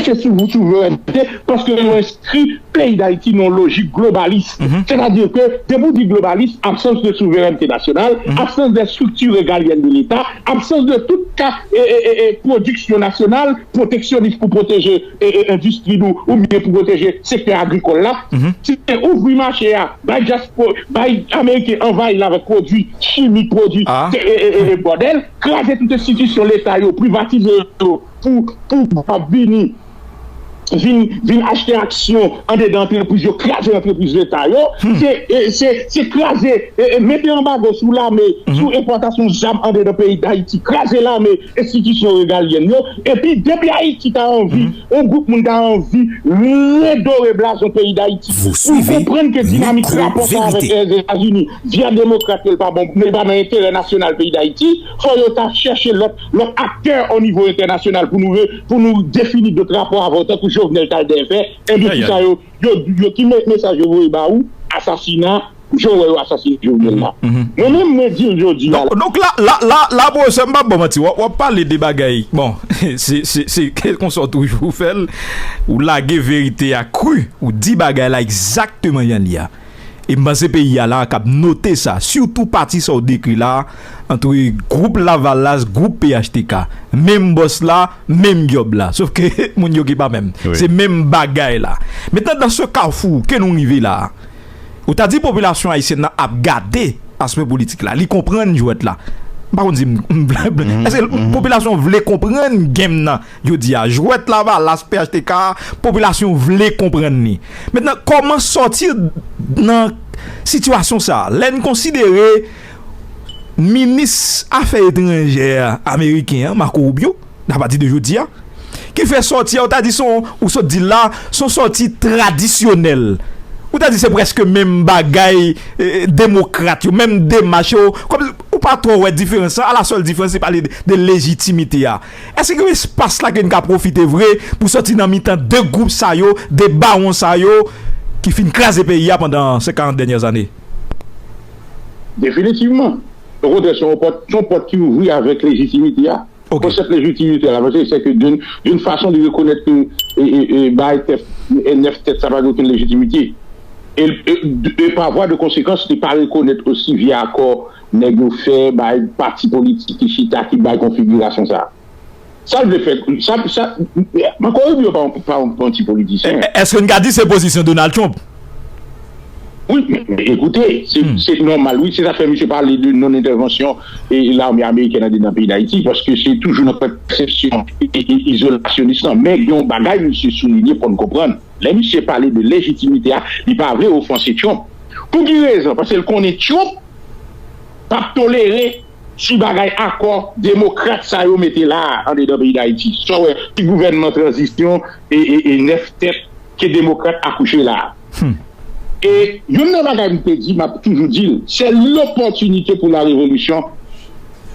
se sou souverènte, paske yo enskri peyi Dayiti nan yon lojik globalis. Sètadi ke, depi w di globalis, absans de souverènte nasyonal, absans de strikti regalyèn de Leta, absans de tout ka e, e, e, e, pwodiksyon nasyonal, pwoteksyonis pou pwoteje e, e, endistri nou, oubyen pou pwoteje sektè agrikòl la. Se ouvri mache a, bay dyaspora, bay Ameriken anvayi l avèk pwodui chimik, pwodui e, e, e, e, bòdèl, kraze tout enstitisyon Leta yo, privatize yo, pou, pou ap vini, vin, vin achte aksyon andedan antrepriz yo, kraze antrepriz Leta yo, se, e, se, se kraze, e, e, mete anbago sou lame, sou enpòtasyon zam andedan peyi Dayiti, kraze lame, enstitisyon regalyèn yo, epi depi Ayiti ta anvi, yon gwoup moun ta anvi redore blazon peyi Dayiti, pou konprann ke dinamik rapò sa avèk Etazini, via demokrat yo, l pa bon, li pa nan enterè nasyonal peyi Dayiti, fò yo ta chèche lòt, lòt aktè o nivo entènasyonal pou nou re-, pou nou defini dòt rapò avè yo, tankou Jovenel t al dèyè fè, enben ki sa yo, yo, yo, ki me-, mesaj yo voye ba ou, asasina, jan w wè yo asasinen Jovenel la. Mwen menm, mwen di l jodi a la. Donk, donk la, la, la, la, pwofesè, m p ap ba w manti, w ap, w ap pale de bagay, bon, se, se, se konsa w toujou fè l, ou lage verite a kri, ou di bagay la egzakteman jan l ye a. E m panse peyi a la k ap note sa, sitou pati sa w dekri la, ant gwoup Lavalas, gwoup P H T K. Menm bòs la, menm djòb la. Sof ke moun yo ki pa menm. Se menm bagay la. Mentnan, dans ce carrefour ke nou rive la, ou ta di popilasyon ayisyèn nan ap gade aspè politik la, li konprann jwèt la. M pa konn si m, m, èske popilasyon vle konprann game nan? Jodi a, jwèt Lavalas, P H T K, popilasyon vle konprann li. Mentnan, kòman sòti nan sitiyasyon sa a? Lè n konsidere minis afè etranjè ameriken an, Marco Rubio, apati de jodi a, ki fè sòti a, ou ta di se yon, ou sot di l la, se yon sòti tradisyonèl. Ou ta di se prèske menm bagay, eh, demokrat yo, menm demach yo. Kòm ou pa twò wè diferans lan, a la sèl diferans, se pale de, de lejitimite a. Èske gen espas la ke n ka pwofite vre pou sòti nan mitan de gwoup sa yo, de bawon sa yo, ki fin kraze peyi a pandan senk karant dènyè zane? Definitivman. Okontrè, se yon pòt, se yon pòt ki ouvri avèk lejitimite a. Konsèp lejitimite a, la, paske se ke d'une, d'une façon, li rekonèt ke, e, e, e, bay tèt, e, nèf tèt, sa pa gen okenn lejitimite. E, e, e pa vwa de konsekans, li pa rekonèt osi vye akò nèg yo fè, bay pati politik ki chita, ki bay konfigirasyon sa. Sa l vle fè, sa, sa, Marco Rubio pa, pa, pa yon ti politisyen. Èske n ka di se pozisyon Donald Trump? Wi, men, men, ekoute, se, se nòmal, wi, se sa fè misye pale de non-intervention e lame amerikèn andedan peyi Dayiti, paske se toujou nan pèsepsyon e, e, e izolasyonis lan. Men gen yon bagay misye soulinye fò n konprann. Lè misye pale de lejitimite a, li pa vle ofanse Trump. Pou ki rezon? Paske l konnen Trump p ap tolere ti bagay akò demokrat sa yo mete la a andedan peyi Dayiti. Sa w wè, ti gouvènman tranzisyon e, e, e nèf tèt ke demokrat akouche la a. E youn nan bagay m te di, m ap toujou di l, se lopòtinite pou la revolisyon,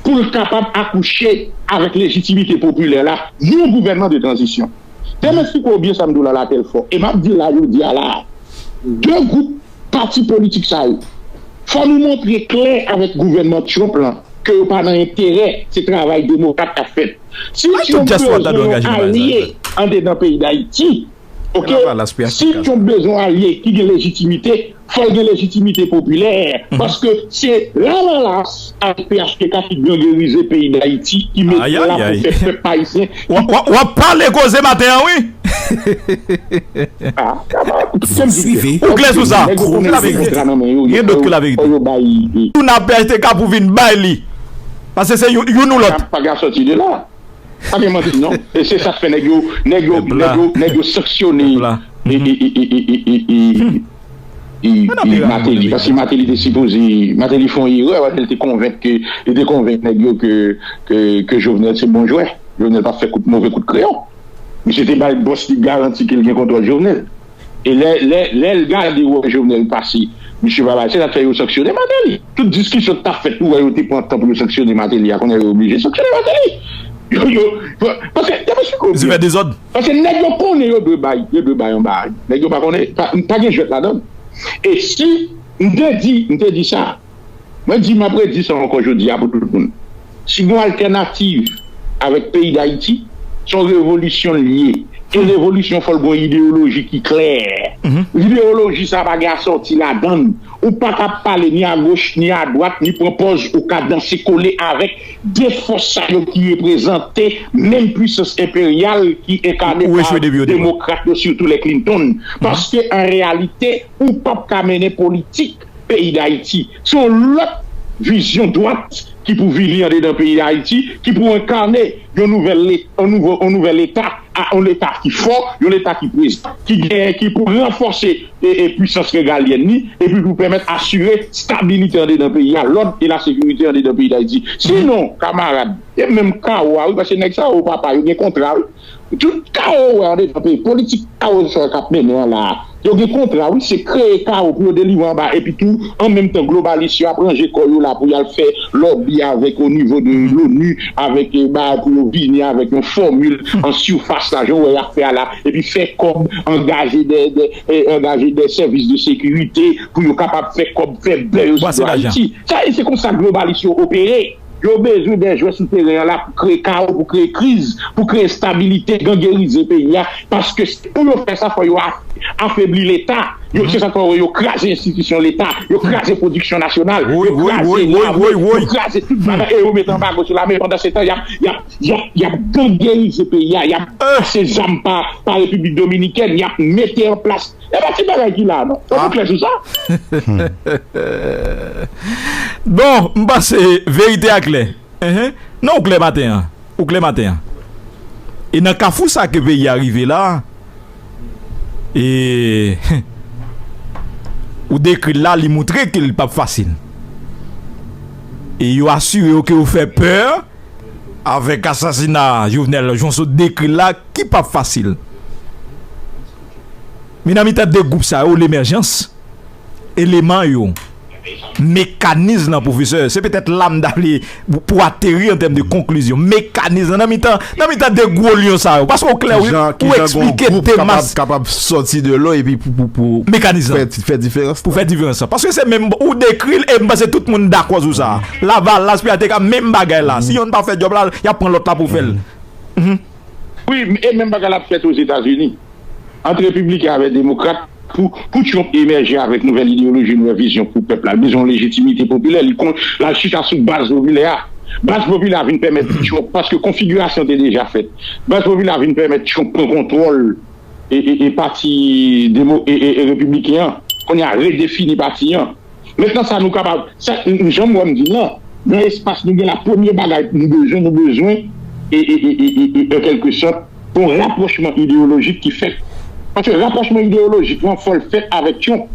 pou l kapab akouche avèk lejitimite popilè la, yon gouvènman de tranzisyon. Te m eksplike w byen sa m di w la, l atè l fò. E m ap di l la jodi a la a. De gwoup pati politik sa yo, fò nou montre klè avèk gouvènman Trump lan ke yo pa nan enterè se travay demokrat k ap fèt. Si Trump bezwen yon alye andedan peyi Dayiti, oke, si Trump bezwen yon alye ki gen lejitimite, fò l gen lejitimite popilè. Paske se Lavalas ak P H T K ki gangerize peyi Dayiti, ki mete la pou fè pèp ayisyen. W ap pale koze maten an, wi. Ou klè sou sa? Gen dòt ke laverite. Tou n ap P H T K pou vin bay li. Paske se youn, youn ou lòt. Pa ka sòti de la. Pa gen manti, non. E se sa k fè nèg yo, nèg yo, nèg yo, nèg yo sanksyone. E, e, e, e, e, e, e, e, e, Martelly. Paske Martelly te sipoze, Martelly fè yon erè, paske li te konvenk ke, li te konvenk nèg yo ke, ke, ke Jovenel se bon jwè. Jovenel p ap fè kout, move kout kreyon. Misye te bay bòs li garanti ke l gen kontwòl Jovenel. E lè, lè, lè l gade wè Jovenel pase, misye pa bay, se sa k fè yo sanksyone Martelly. Tout diskisyon k t ap fèt, ou wè yo te pran tan pou yo sanksyone Martelly a, kounye a yo oblije sanksyone Martelly. Yo, yo, paske, paske nèg yo konnen yo dwe bay, yo dwe bay yon bagay. Nèg yo pa konnen, pa, pa gen jwèt ladan l. E si, m te di, m te di sa, mwen di, m ap redi sa ankò jodi a pou tout moun. Si gen yon altènativ avèk peyi Dayiti, se yon revolisyon l ye. E revolisyon fò l gen yon ideyoloji ki klè. Ideyoloji sa pa gen asòti ladan l. Ou pa ka pale ni agoch, ni adwat, ni pran pòz ou ka danse kole avèk de fòs sa yo ki reprezante menm pwisans enperyal ki enkane pa demokrat yo, sitou lè Clinton. Paske an reyalite, ou p ap ka mennen politik peyi Dayiti. Se yon lòt vizyon dwat ki pou vini andedan peyi Dayiti, ki pou enkane yon nouvèl le-, yon nouvo, yon nouvèl Leta, a, yon Leta ki fò, yon Leta ki prezan, ki gen, ki pou ranfòse e, e pwisans regalyèn li, epi pou pèmèt asire stabilite andedan peyi a, lòd e lasekirite andedan peyi Dayiti. Sinon, kamarad, e menm kawo a, wi, paske nèg sa yo, papa, yo gen kontra, wi. Tout kawo ou wè andedan peyi, politik kawo sa k ap mennen an la a. Yo gen kontra, wi, se kreye kawo pou yo delivre anba, epi tou, an menm tan, globalis yo ap ranje kò yo la pou y al fè lòbi avèk o nivo de l'ONU, avèk, eh, bagay pou yo vini avèk yon fòmil an sifas la, jan w wè y ap fè a la, epi fè kòb, angaje de, de, eh, angaje de sèvis de sekirite pou yo kapab fè kòb, fè buzz sou Ayiti. Sa, e se konsa globalis yo opere. Yo bezwen de jwè sou teren an la pou kreye kawo, pou kreye kriz, pou kreye enstabilite, gangerize peyi a. Paske se pou yo fè sa, fò yo a-, afebli Leta. Yo, se sa k fè yo kraze enstitisyon Leta, yo kraze pwodiksyon nasyonal, yo kraze lame, yo kraze tout bagay, e yo mete anbago sou lame. Pandan se tan, y ap, y ap, y ap, y ap gangerize peyi a, y ap pase zam pa, pa Repiblik Dominikèn, y ap mete an plas. E pa ti bagay ki la, non. Fò nou klè sou sa. Bon, m panse verite a klè. Enhen. Non, ou klè maten an. Ou klè maten an. E nan kafou sa ke peyi a rive la, e ou dekri l la, li moutre ke l p ap fasil. E yo asire yo ke yo fè pè avèk asasina Jovenel, jan w sot dekri l la, ki p ap fasil. Men nan mitan de gwoup sa yo, lemèjans eleman yo, mekanizm lan, pwofesè, se petèt la m ta vle pou ateri an tèm de konklizyon. Mekanizm lan, nan mitan, nan mitan de gwo lyon sa yo. Paske ou klè, wi, ou eksplike demas. Kapab sòti de lo epi pou, pou, pou mekanizm lan. Fè, fè diferans. Pou fè diferans lan. Paske se menm, ou dekri l, e m panse tout moun dakò sou sa. Lavalas, P H T K, menm bagay la. Si yonn pa fè djòb la, y ap pran lòt la pou fè l. Wi, e menm bagay la ap fèt Ozetazini. Ant repibliken avèk demokrat, pou, pou Trump emèje avèk nouvèl ideyoloji, nouvèl vizyon pou pèp la, li bezwen yon lejitimite popilè, li kon, l al chita sou baz popilè a. Baz popilè a vin pèmèt Trump, paske konfigirasyon te deja fèt. Baz popilè a vin pèmèt Trump pran kontwòl e, e, e pati demo, e, e, e repibliken an. Kounye a, redefini pati an. Mentnan sa nou kapab, sa, jan m wè m di l lan, nan espas nou gen la, premye bagay nou bezwen, nou bezwen, e, e, e, e, e, e, an kèlke sòt, yon rapwochman ideyolojik ki fèt. Paske rapwochman ideyolojik lan, fò l fèt avèk Trump.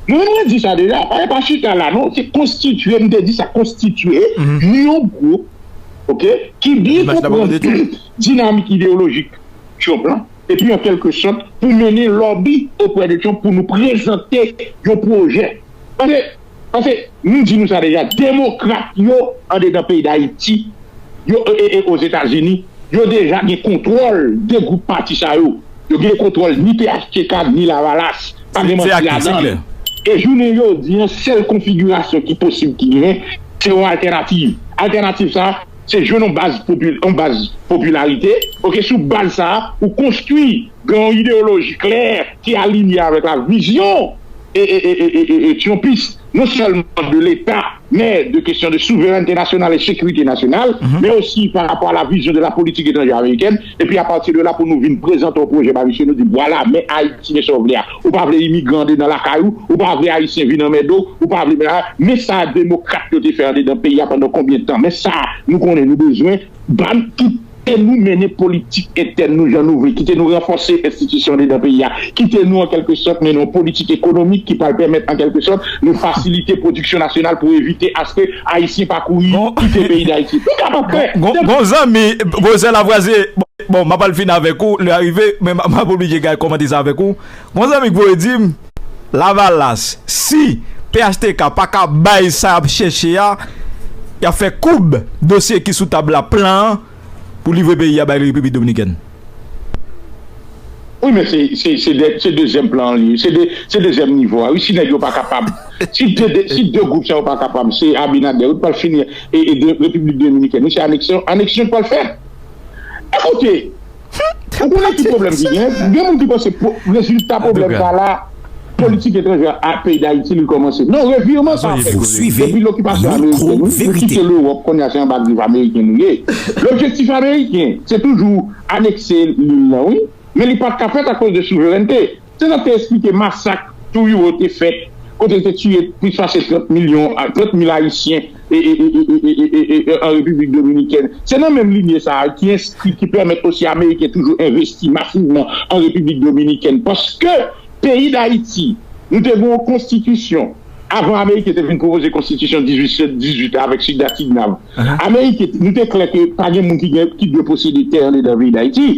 Mwen, mwen di sa deja, pa, pa chita la, non, se konstitye, m te di sa, konstitye yon gwoup, oke, ki byen konprann dinamik ideyolojik Trump lan, epi an kèlke sòt, pou mennen lòbi oprè de Trump pou nou prezante yon pwojè. Paske, paske, nou di nou sa deja, demokrat yo andedan peyi Dayiti, yo, e, e, e, Ozetazini, yo deja gen kontwòl de gwoup pati sa yo. Yo gen kontwòl ni P H T K, ni Lavalas. Pa gen manti ladan l. E jounen jodi an, sèl konfigirasyon ki posib ki genyen, se yon altènativ. Altènativ sa a, se jwenn yon baz popi-, yon baz popilarite. Oke, sou baz sa a, ou konstwi gen yon ideyoloji klè ki alinye avèk la vizyon e, e, e, e, e, e, e, Trumpis, non sèlman de Leta, men de kesyon de souverènte nasyonal e sekirite nasyonal, men osi pa rapò a la vizyon de la politik etranjè amerikèn. Epi apati de la, pou nou vin prezante yon pwojè ba misye, nou di, vwala, men Ayiti, men sa w vle a. Ou pa vle imigran andedan lakay ou, ou pa vle Ayisyen vin anmède w, ou pa vle, men, men sa demokrat yo te fè andedan peyi a pandan konbyen tan. Men sa, nou konnen nou bezwen, ban, kite nou mennen politik entèn nou jan nou vle, kite nou ranfòse enstitisyon andedan peyi a, kite nou an kèlke sòt mennen yon politik ekonomik ki pral pèmèt an kèlke sòt nou fasilite pwodiksyon nasyonal pou evite aske Ayisyen pa kouri kite peyi Dayiti. Nou kapab fè. Gon, gon, gon zanmi, Bozè Lavwaze, bon, bon, m ap al fini avèk ou, lè a rive, men m, m ap oblije gade kòmantè sa avèk ou. Gon zanmi k voye di m, Lavalas, si P H T K pa ka bay sa y ap chèche a, y ap fè koub dosye ki sou tab la, plan an, pou livre peyi a bay Repiblik Dominikèn. Wi, men se, se, se de, se dezyèm plan an li ye. Se de, se dezyèm nivo a. Wi, si nèg yo pa kapab, si de, de, si de gwoup sa yo pa kapab, se Abinader, wi, pral fini, e, e de Repiblik Dominikèn. Wi, se aneksyon, aneksyon k pral fèt. Ekoute, ou konnen ki pwoblèm ki genyen? Gen moun ki panse po-, rezilta pwoblèm sa la, politik etranjè a peyi Dayiti li kòmanse. Non, revirman sa fèt depi lokipasyon amerikèn, wi. Nou kite Lewòp, kounye a se anba grif ameriken nou ye. Lobjektif ameriken, se toujou anekse lil lan, wi. Men li pa t ka fèt akoz de souverènte. Se sa k te esplike masak Trujillo te fèt, kote l te tiye plis pase trant milyon, trant mil Ayisyen e, e, e, e, e, e, an Repiblik Dominikèn. Se nan menm linye sa a ki enskri, ki pèmèt osi Ameriken toujou envesti masivman an Repiblik Dominikèn. Paske peyi Dayiti, nou te gen yon konstitisyon. Avan Ameriken te vin pwopoze konstitisyon dizuit sèt dizuit avèk Sida Tignav. Ameriken, nou te klè ke pa gen moun ki gen, ki dwe posede tè andedan peyi Dayiti.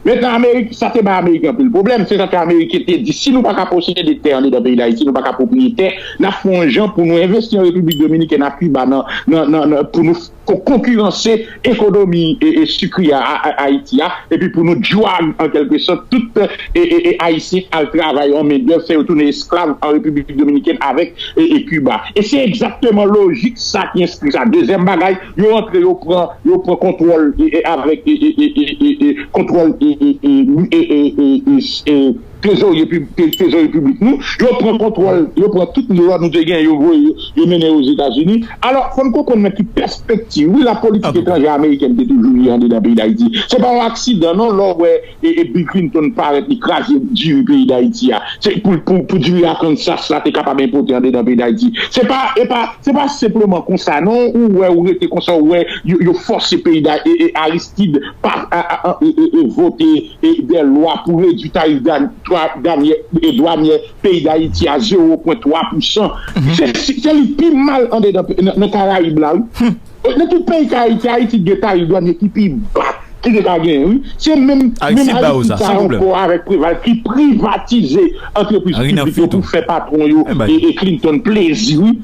Mentnan, Amerik, sa te bay Ameriken anpil pwoblèm. Se sa ke Ameriken te di, si nou pa ka posede tè andedan peyi Dayiti, nou pa ka pwopriyetè, n ap fè yon jan pou nou envesti an Repiblik Dominikèn, ak Kiba, nan, nan, nan, nan, pou nou ko-, konkiranse ekonomi e, e sikri a, a, a Ayiti a, epi pou nou drag, an kèlke sòt, tout e, e, e Ayisyen al travay an mendèv, fè yo tounen esklav an Repiblik Dominikèn avèk e, e Kiba. E se egzakteman lojik sa ki enskri sa. Dezyèm bagay, yo antre, yo pran, yo pran kontwòl e, e, avèk e, e, e, e, e, e, kontwòl e, e, e, e, e, e, e, e, trezorye pib-, tre-, trezorye piblik nou. Yo pran kontwòl, yo pran tout lò nou te gen, yo voye, yo, yo mennen yo Ozetazini. Alò, fò n konprann nan ki pèspektiv, wi, la politik etranjè amerikèn te toujou ye andedan peyi Dayiti. Se pa yon aksidan, non, lè w wè e, e Bill Clinton parèt, li kraze diri peyi Dayiti a. Se pou, pou, pou diri Arkansas la te kapab enpòte andedan peyi Dayiti. Se pa, e pa, se pa senpleman konsa, non, ou wè, ou rete konsa, ou wè, yo, yo fòse peyi da, e, e Aristide pa, a, a, a, e, e, e vote e, de lwa pou redui tarif da, dwa, damyè, e, dwanyè peyi Dayiti a zewo pwen twa pousan. Se, se, se li pi mal andedan, nan, nan Karayib la, wi. Nan tout peyi Karayib, se Ayiti ki gen tarif dwanyè ki pi ba ki te ka genyen, wi. Se menm, menm Ayiti ki ba yo sa, Ayiti sa ankò avèk Preval ki privatize antrepriz piblik yo pou fè patwon yo e, e Clinton plezi, wi.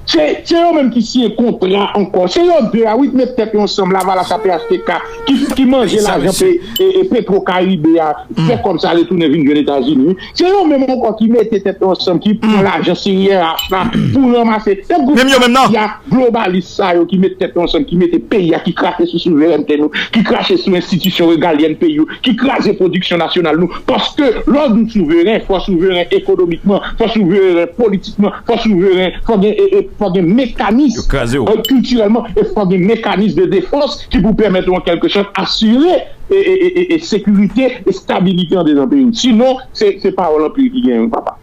Se, se yo menm ki siyen kontra ankò. Se yo de a, wi, ki met tèt yo ansanm, Lavalas a P H T K, ki, ki manje lajan pe, e, e Petro Caribe a, fè kòb sa retounen vin jwenn Etazini, wi. Se yo menm ankò ki mete tèt yo ansanm, ki pran lajan C I R H la pou ranmase. Se gwoup mafya globalis sa yo ki met tèt yo ansanm, ki mete peyi a, ki krache sou souverènte nou, ki krache sou enstitisyon regalyèn peyi yo, ki kraze pwodiksyon nasyonal nou. Paske lè w di w souveren, fò w souveren ekonomikman, fò w souveren politikman, fò w souveren, fò gen, e, e, fò gen mekanis, e, kiltirèlman, e fò gen mekanis de defans ki pou pèmèt ou, an kèlke sòt, asire e, e, e, e, e sekirite, e stabilite andedan peyi w. Sinon, se, se pawòl anpil ki genyen, wi, papa.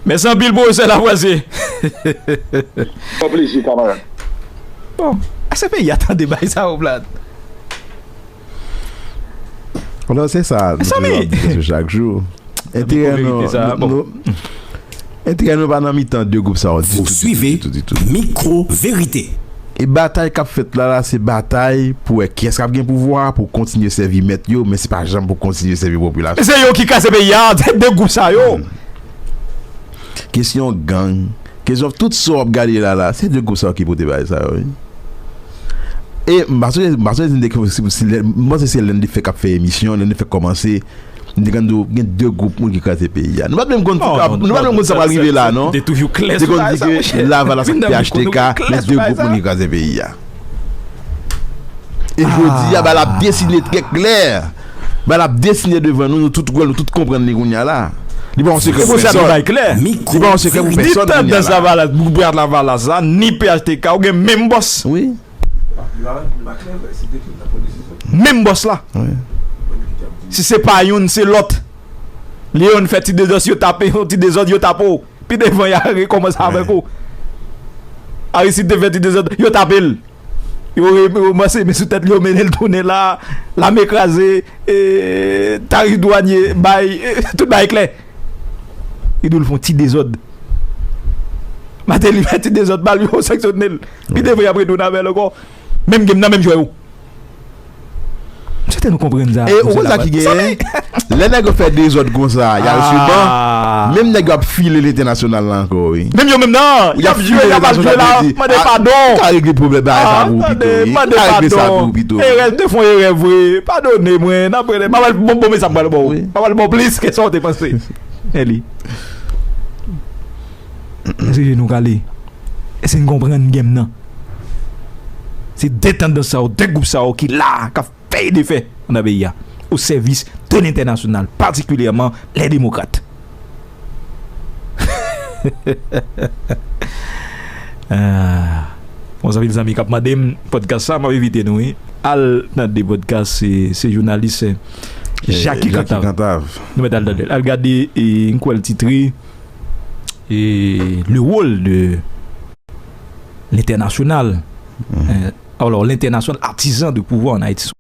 Mèsi anpil, pwofesè Lavoisier. Yon plezi, kamarad. Bon, èske peyi a tande bagay sa yo, Vlad? Alò, se sa, nou toujou ap di sa chak jou. Enterè nou, nou, nou, enterè nou pa nan mitan de gwoup sa yo ditou, ditou, ditou, ditou. Mikwo Verite. E batay k ap fèt la, la, se batay pou wè kiyès k ap gen pouvwa, pou kontinye sèvi mèt yo, men se pa janm pou kontinye sèvi popilasyon. Se yo ki kraze peyi a, de, de gwoup sa yo. Kesyon gang, kesyon tout sa w ap gade la, la, se de gwoup sa yo ki pote bagay sa yo, wi. E m pa sonje, m pa sonje si m te, si, si lè, m panse se lè n te fèk ap fè emisyon, lè n te fèk kòmanse, m te konn di w, gen de gwoup moun ki kraze peyi a. Nou pa t menm konn, nou pa t menm konn sa pral rive la, non. M te konn di ke Lavalas ak P H T K, men de gwoup moun ki kraze peyi a. E jodi a, bagay la ap desine trè klè. Bagay la ap desine devan nou, nou tout wè l, nou tout konprann li kounye a la. Li pa yon sekrè pou pèsonn. Li pa yon sekrè pou pèsonn kounye a la. Ni tandans Lavalas, bouyat Lavalas la, ni P H T K, ou gen menm bòs. Wi. Menm bòs la. Wi. Si se pa youn, se lòt. Léon fè ti dezòd, yo tape, yon ti dezòd, yo tape w. Pi devan, y a rekòmanse avèk ou. Aristide te fè ti dezòd, yo tape l. Yo re-, yo ranmase men sou tèt li, yo mennen l tounen la, lame kraze, e, tarif dwanye, bay, e, tout bagay klè. Li di w l fè yon ti dezòd. Martelly fè ti dezòd, bal yo sanksyone l. Pi devan, y ap retounen avè l ankò. Menm game nan, menm jwè yo. M swete nou konprann sa. E ou konn sa ki genyen? Lè nèg yo fè dezòd konsa, y al sou ban. Menm nèg yo ap file lentènasyonal la ankò, wi. Menm yo menm nan, y ap jwe, y ap al jwe la, mande padon. Ou ka regle pwoblèm bagay sa pou ou pito, wi. Ou ka regle sa pou ou pito, wi. Erè, m te fè yon erè vre. Padone mwen, n ap rele. M ap al bon, bon, men sa m pral ba w. M ap al ba w plis ke sa w te panse. Eli. Èske nou kale? Èske n konprann game nan? Se de tandans sa yo, de gwoup sa yo ki la, k ap fè e defè anndan peyi a, o sèvis de lentènasyonal, patikilyèman lè demokrat. Ah. Bon, anpil zanmi k ap mande m, podcast sa, m ap envite nou, wi. Al tande podcast, se, se jounalis, eh, Jackie Cantav. Nou mèt al tande l. Al gade, e, m kwè l titre, e, Le rôle de l'international. Eh, alors, l'international artisan de pouvoir en Haïti.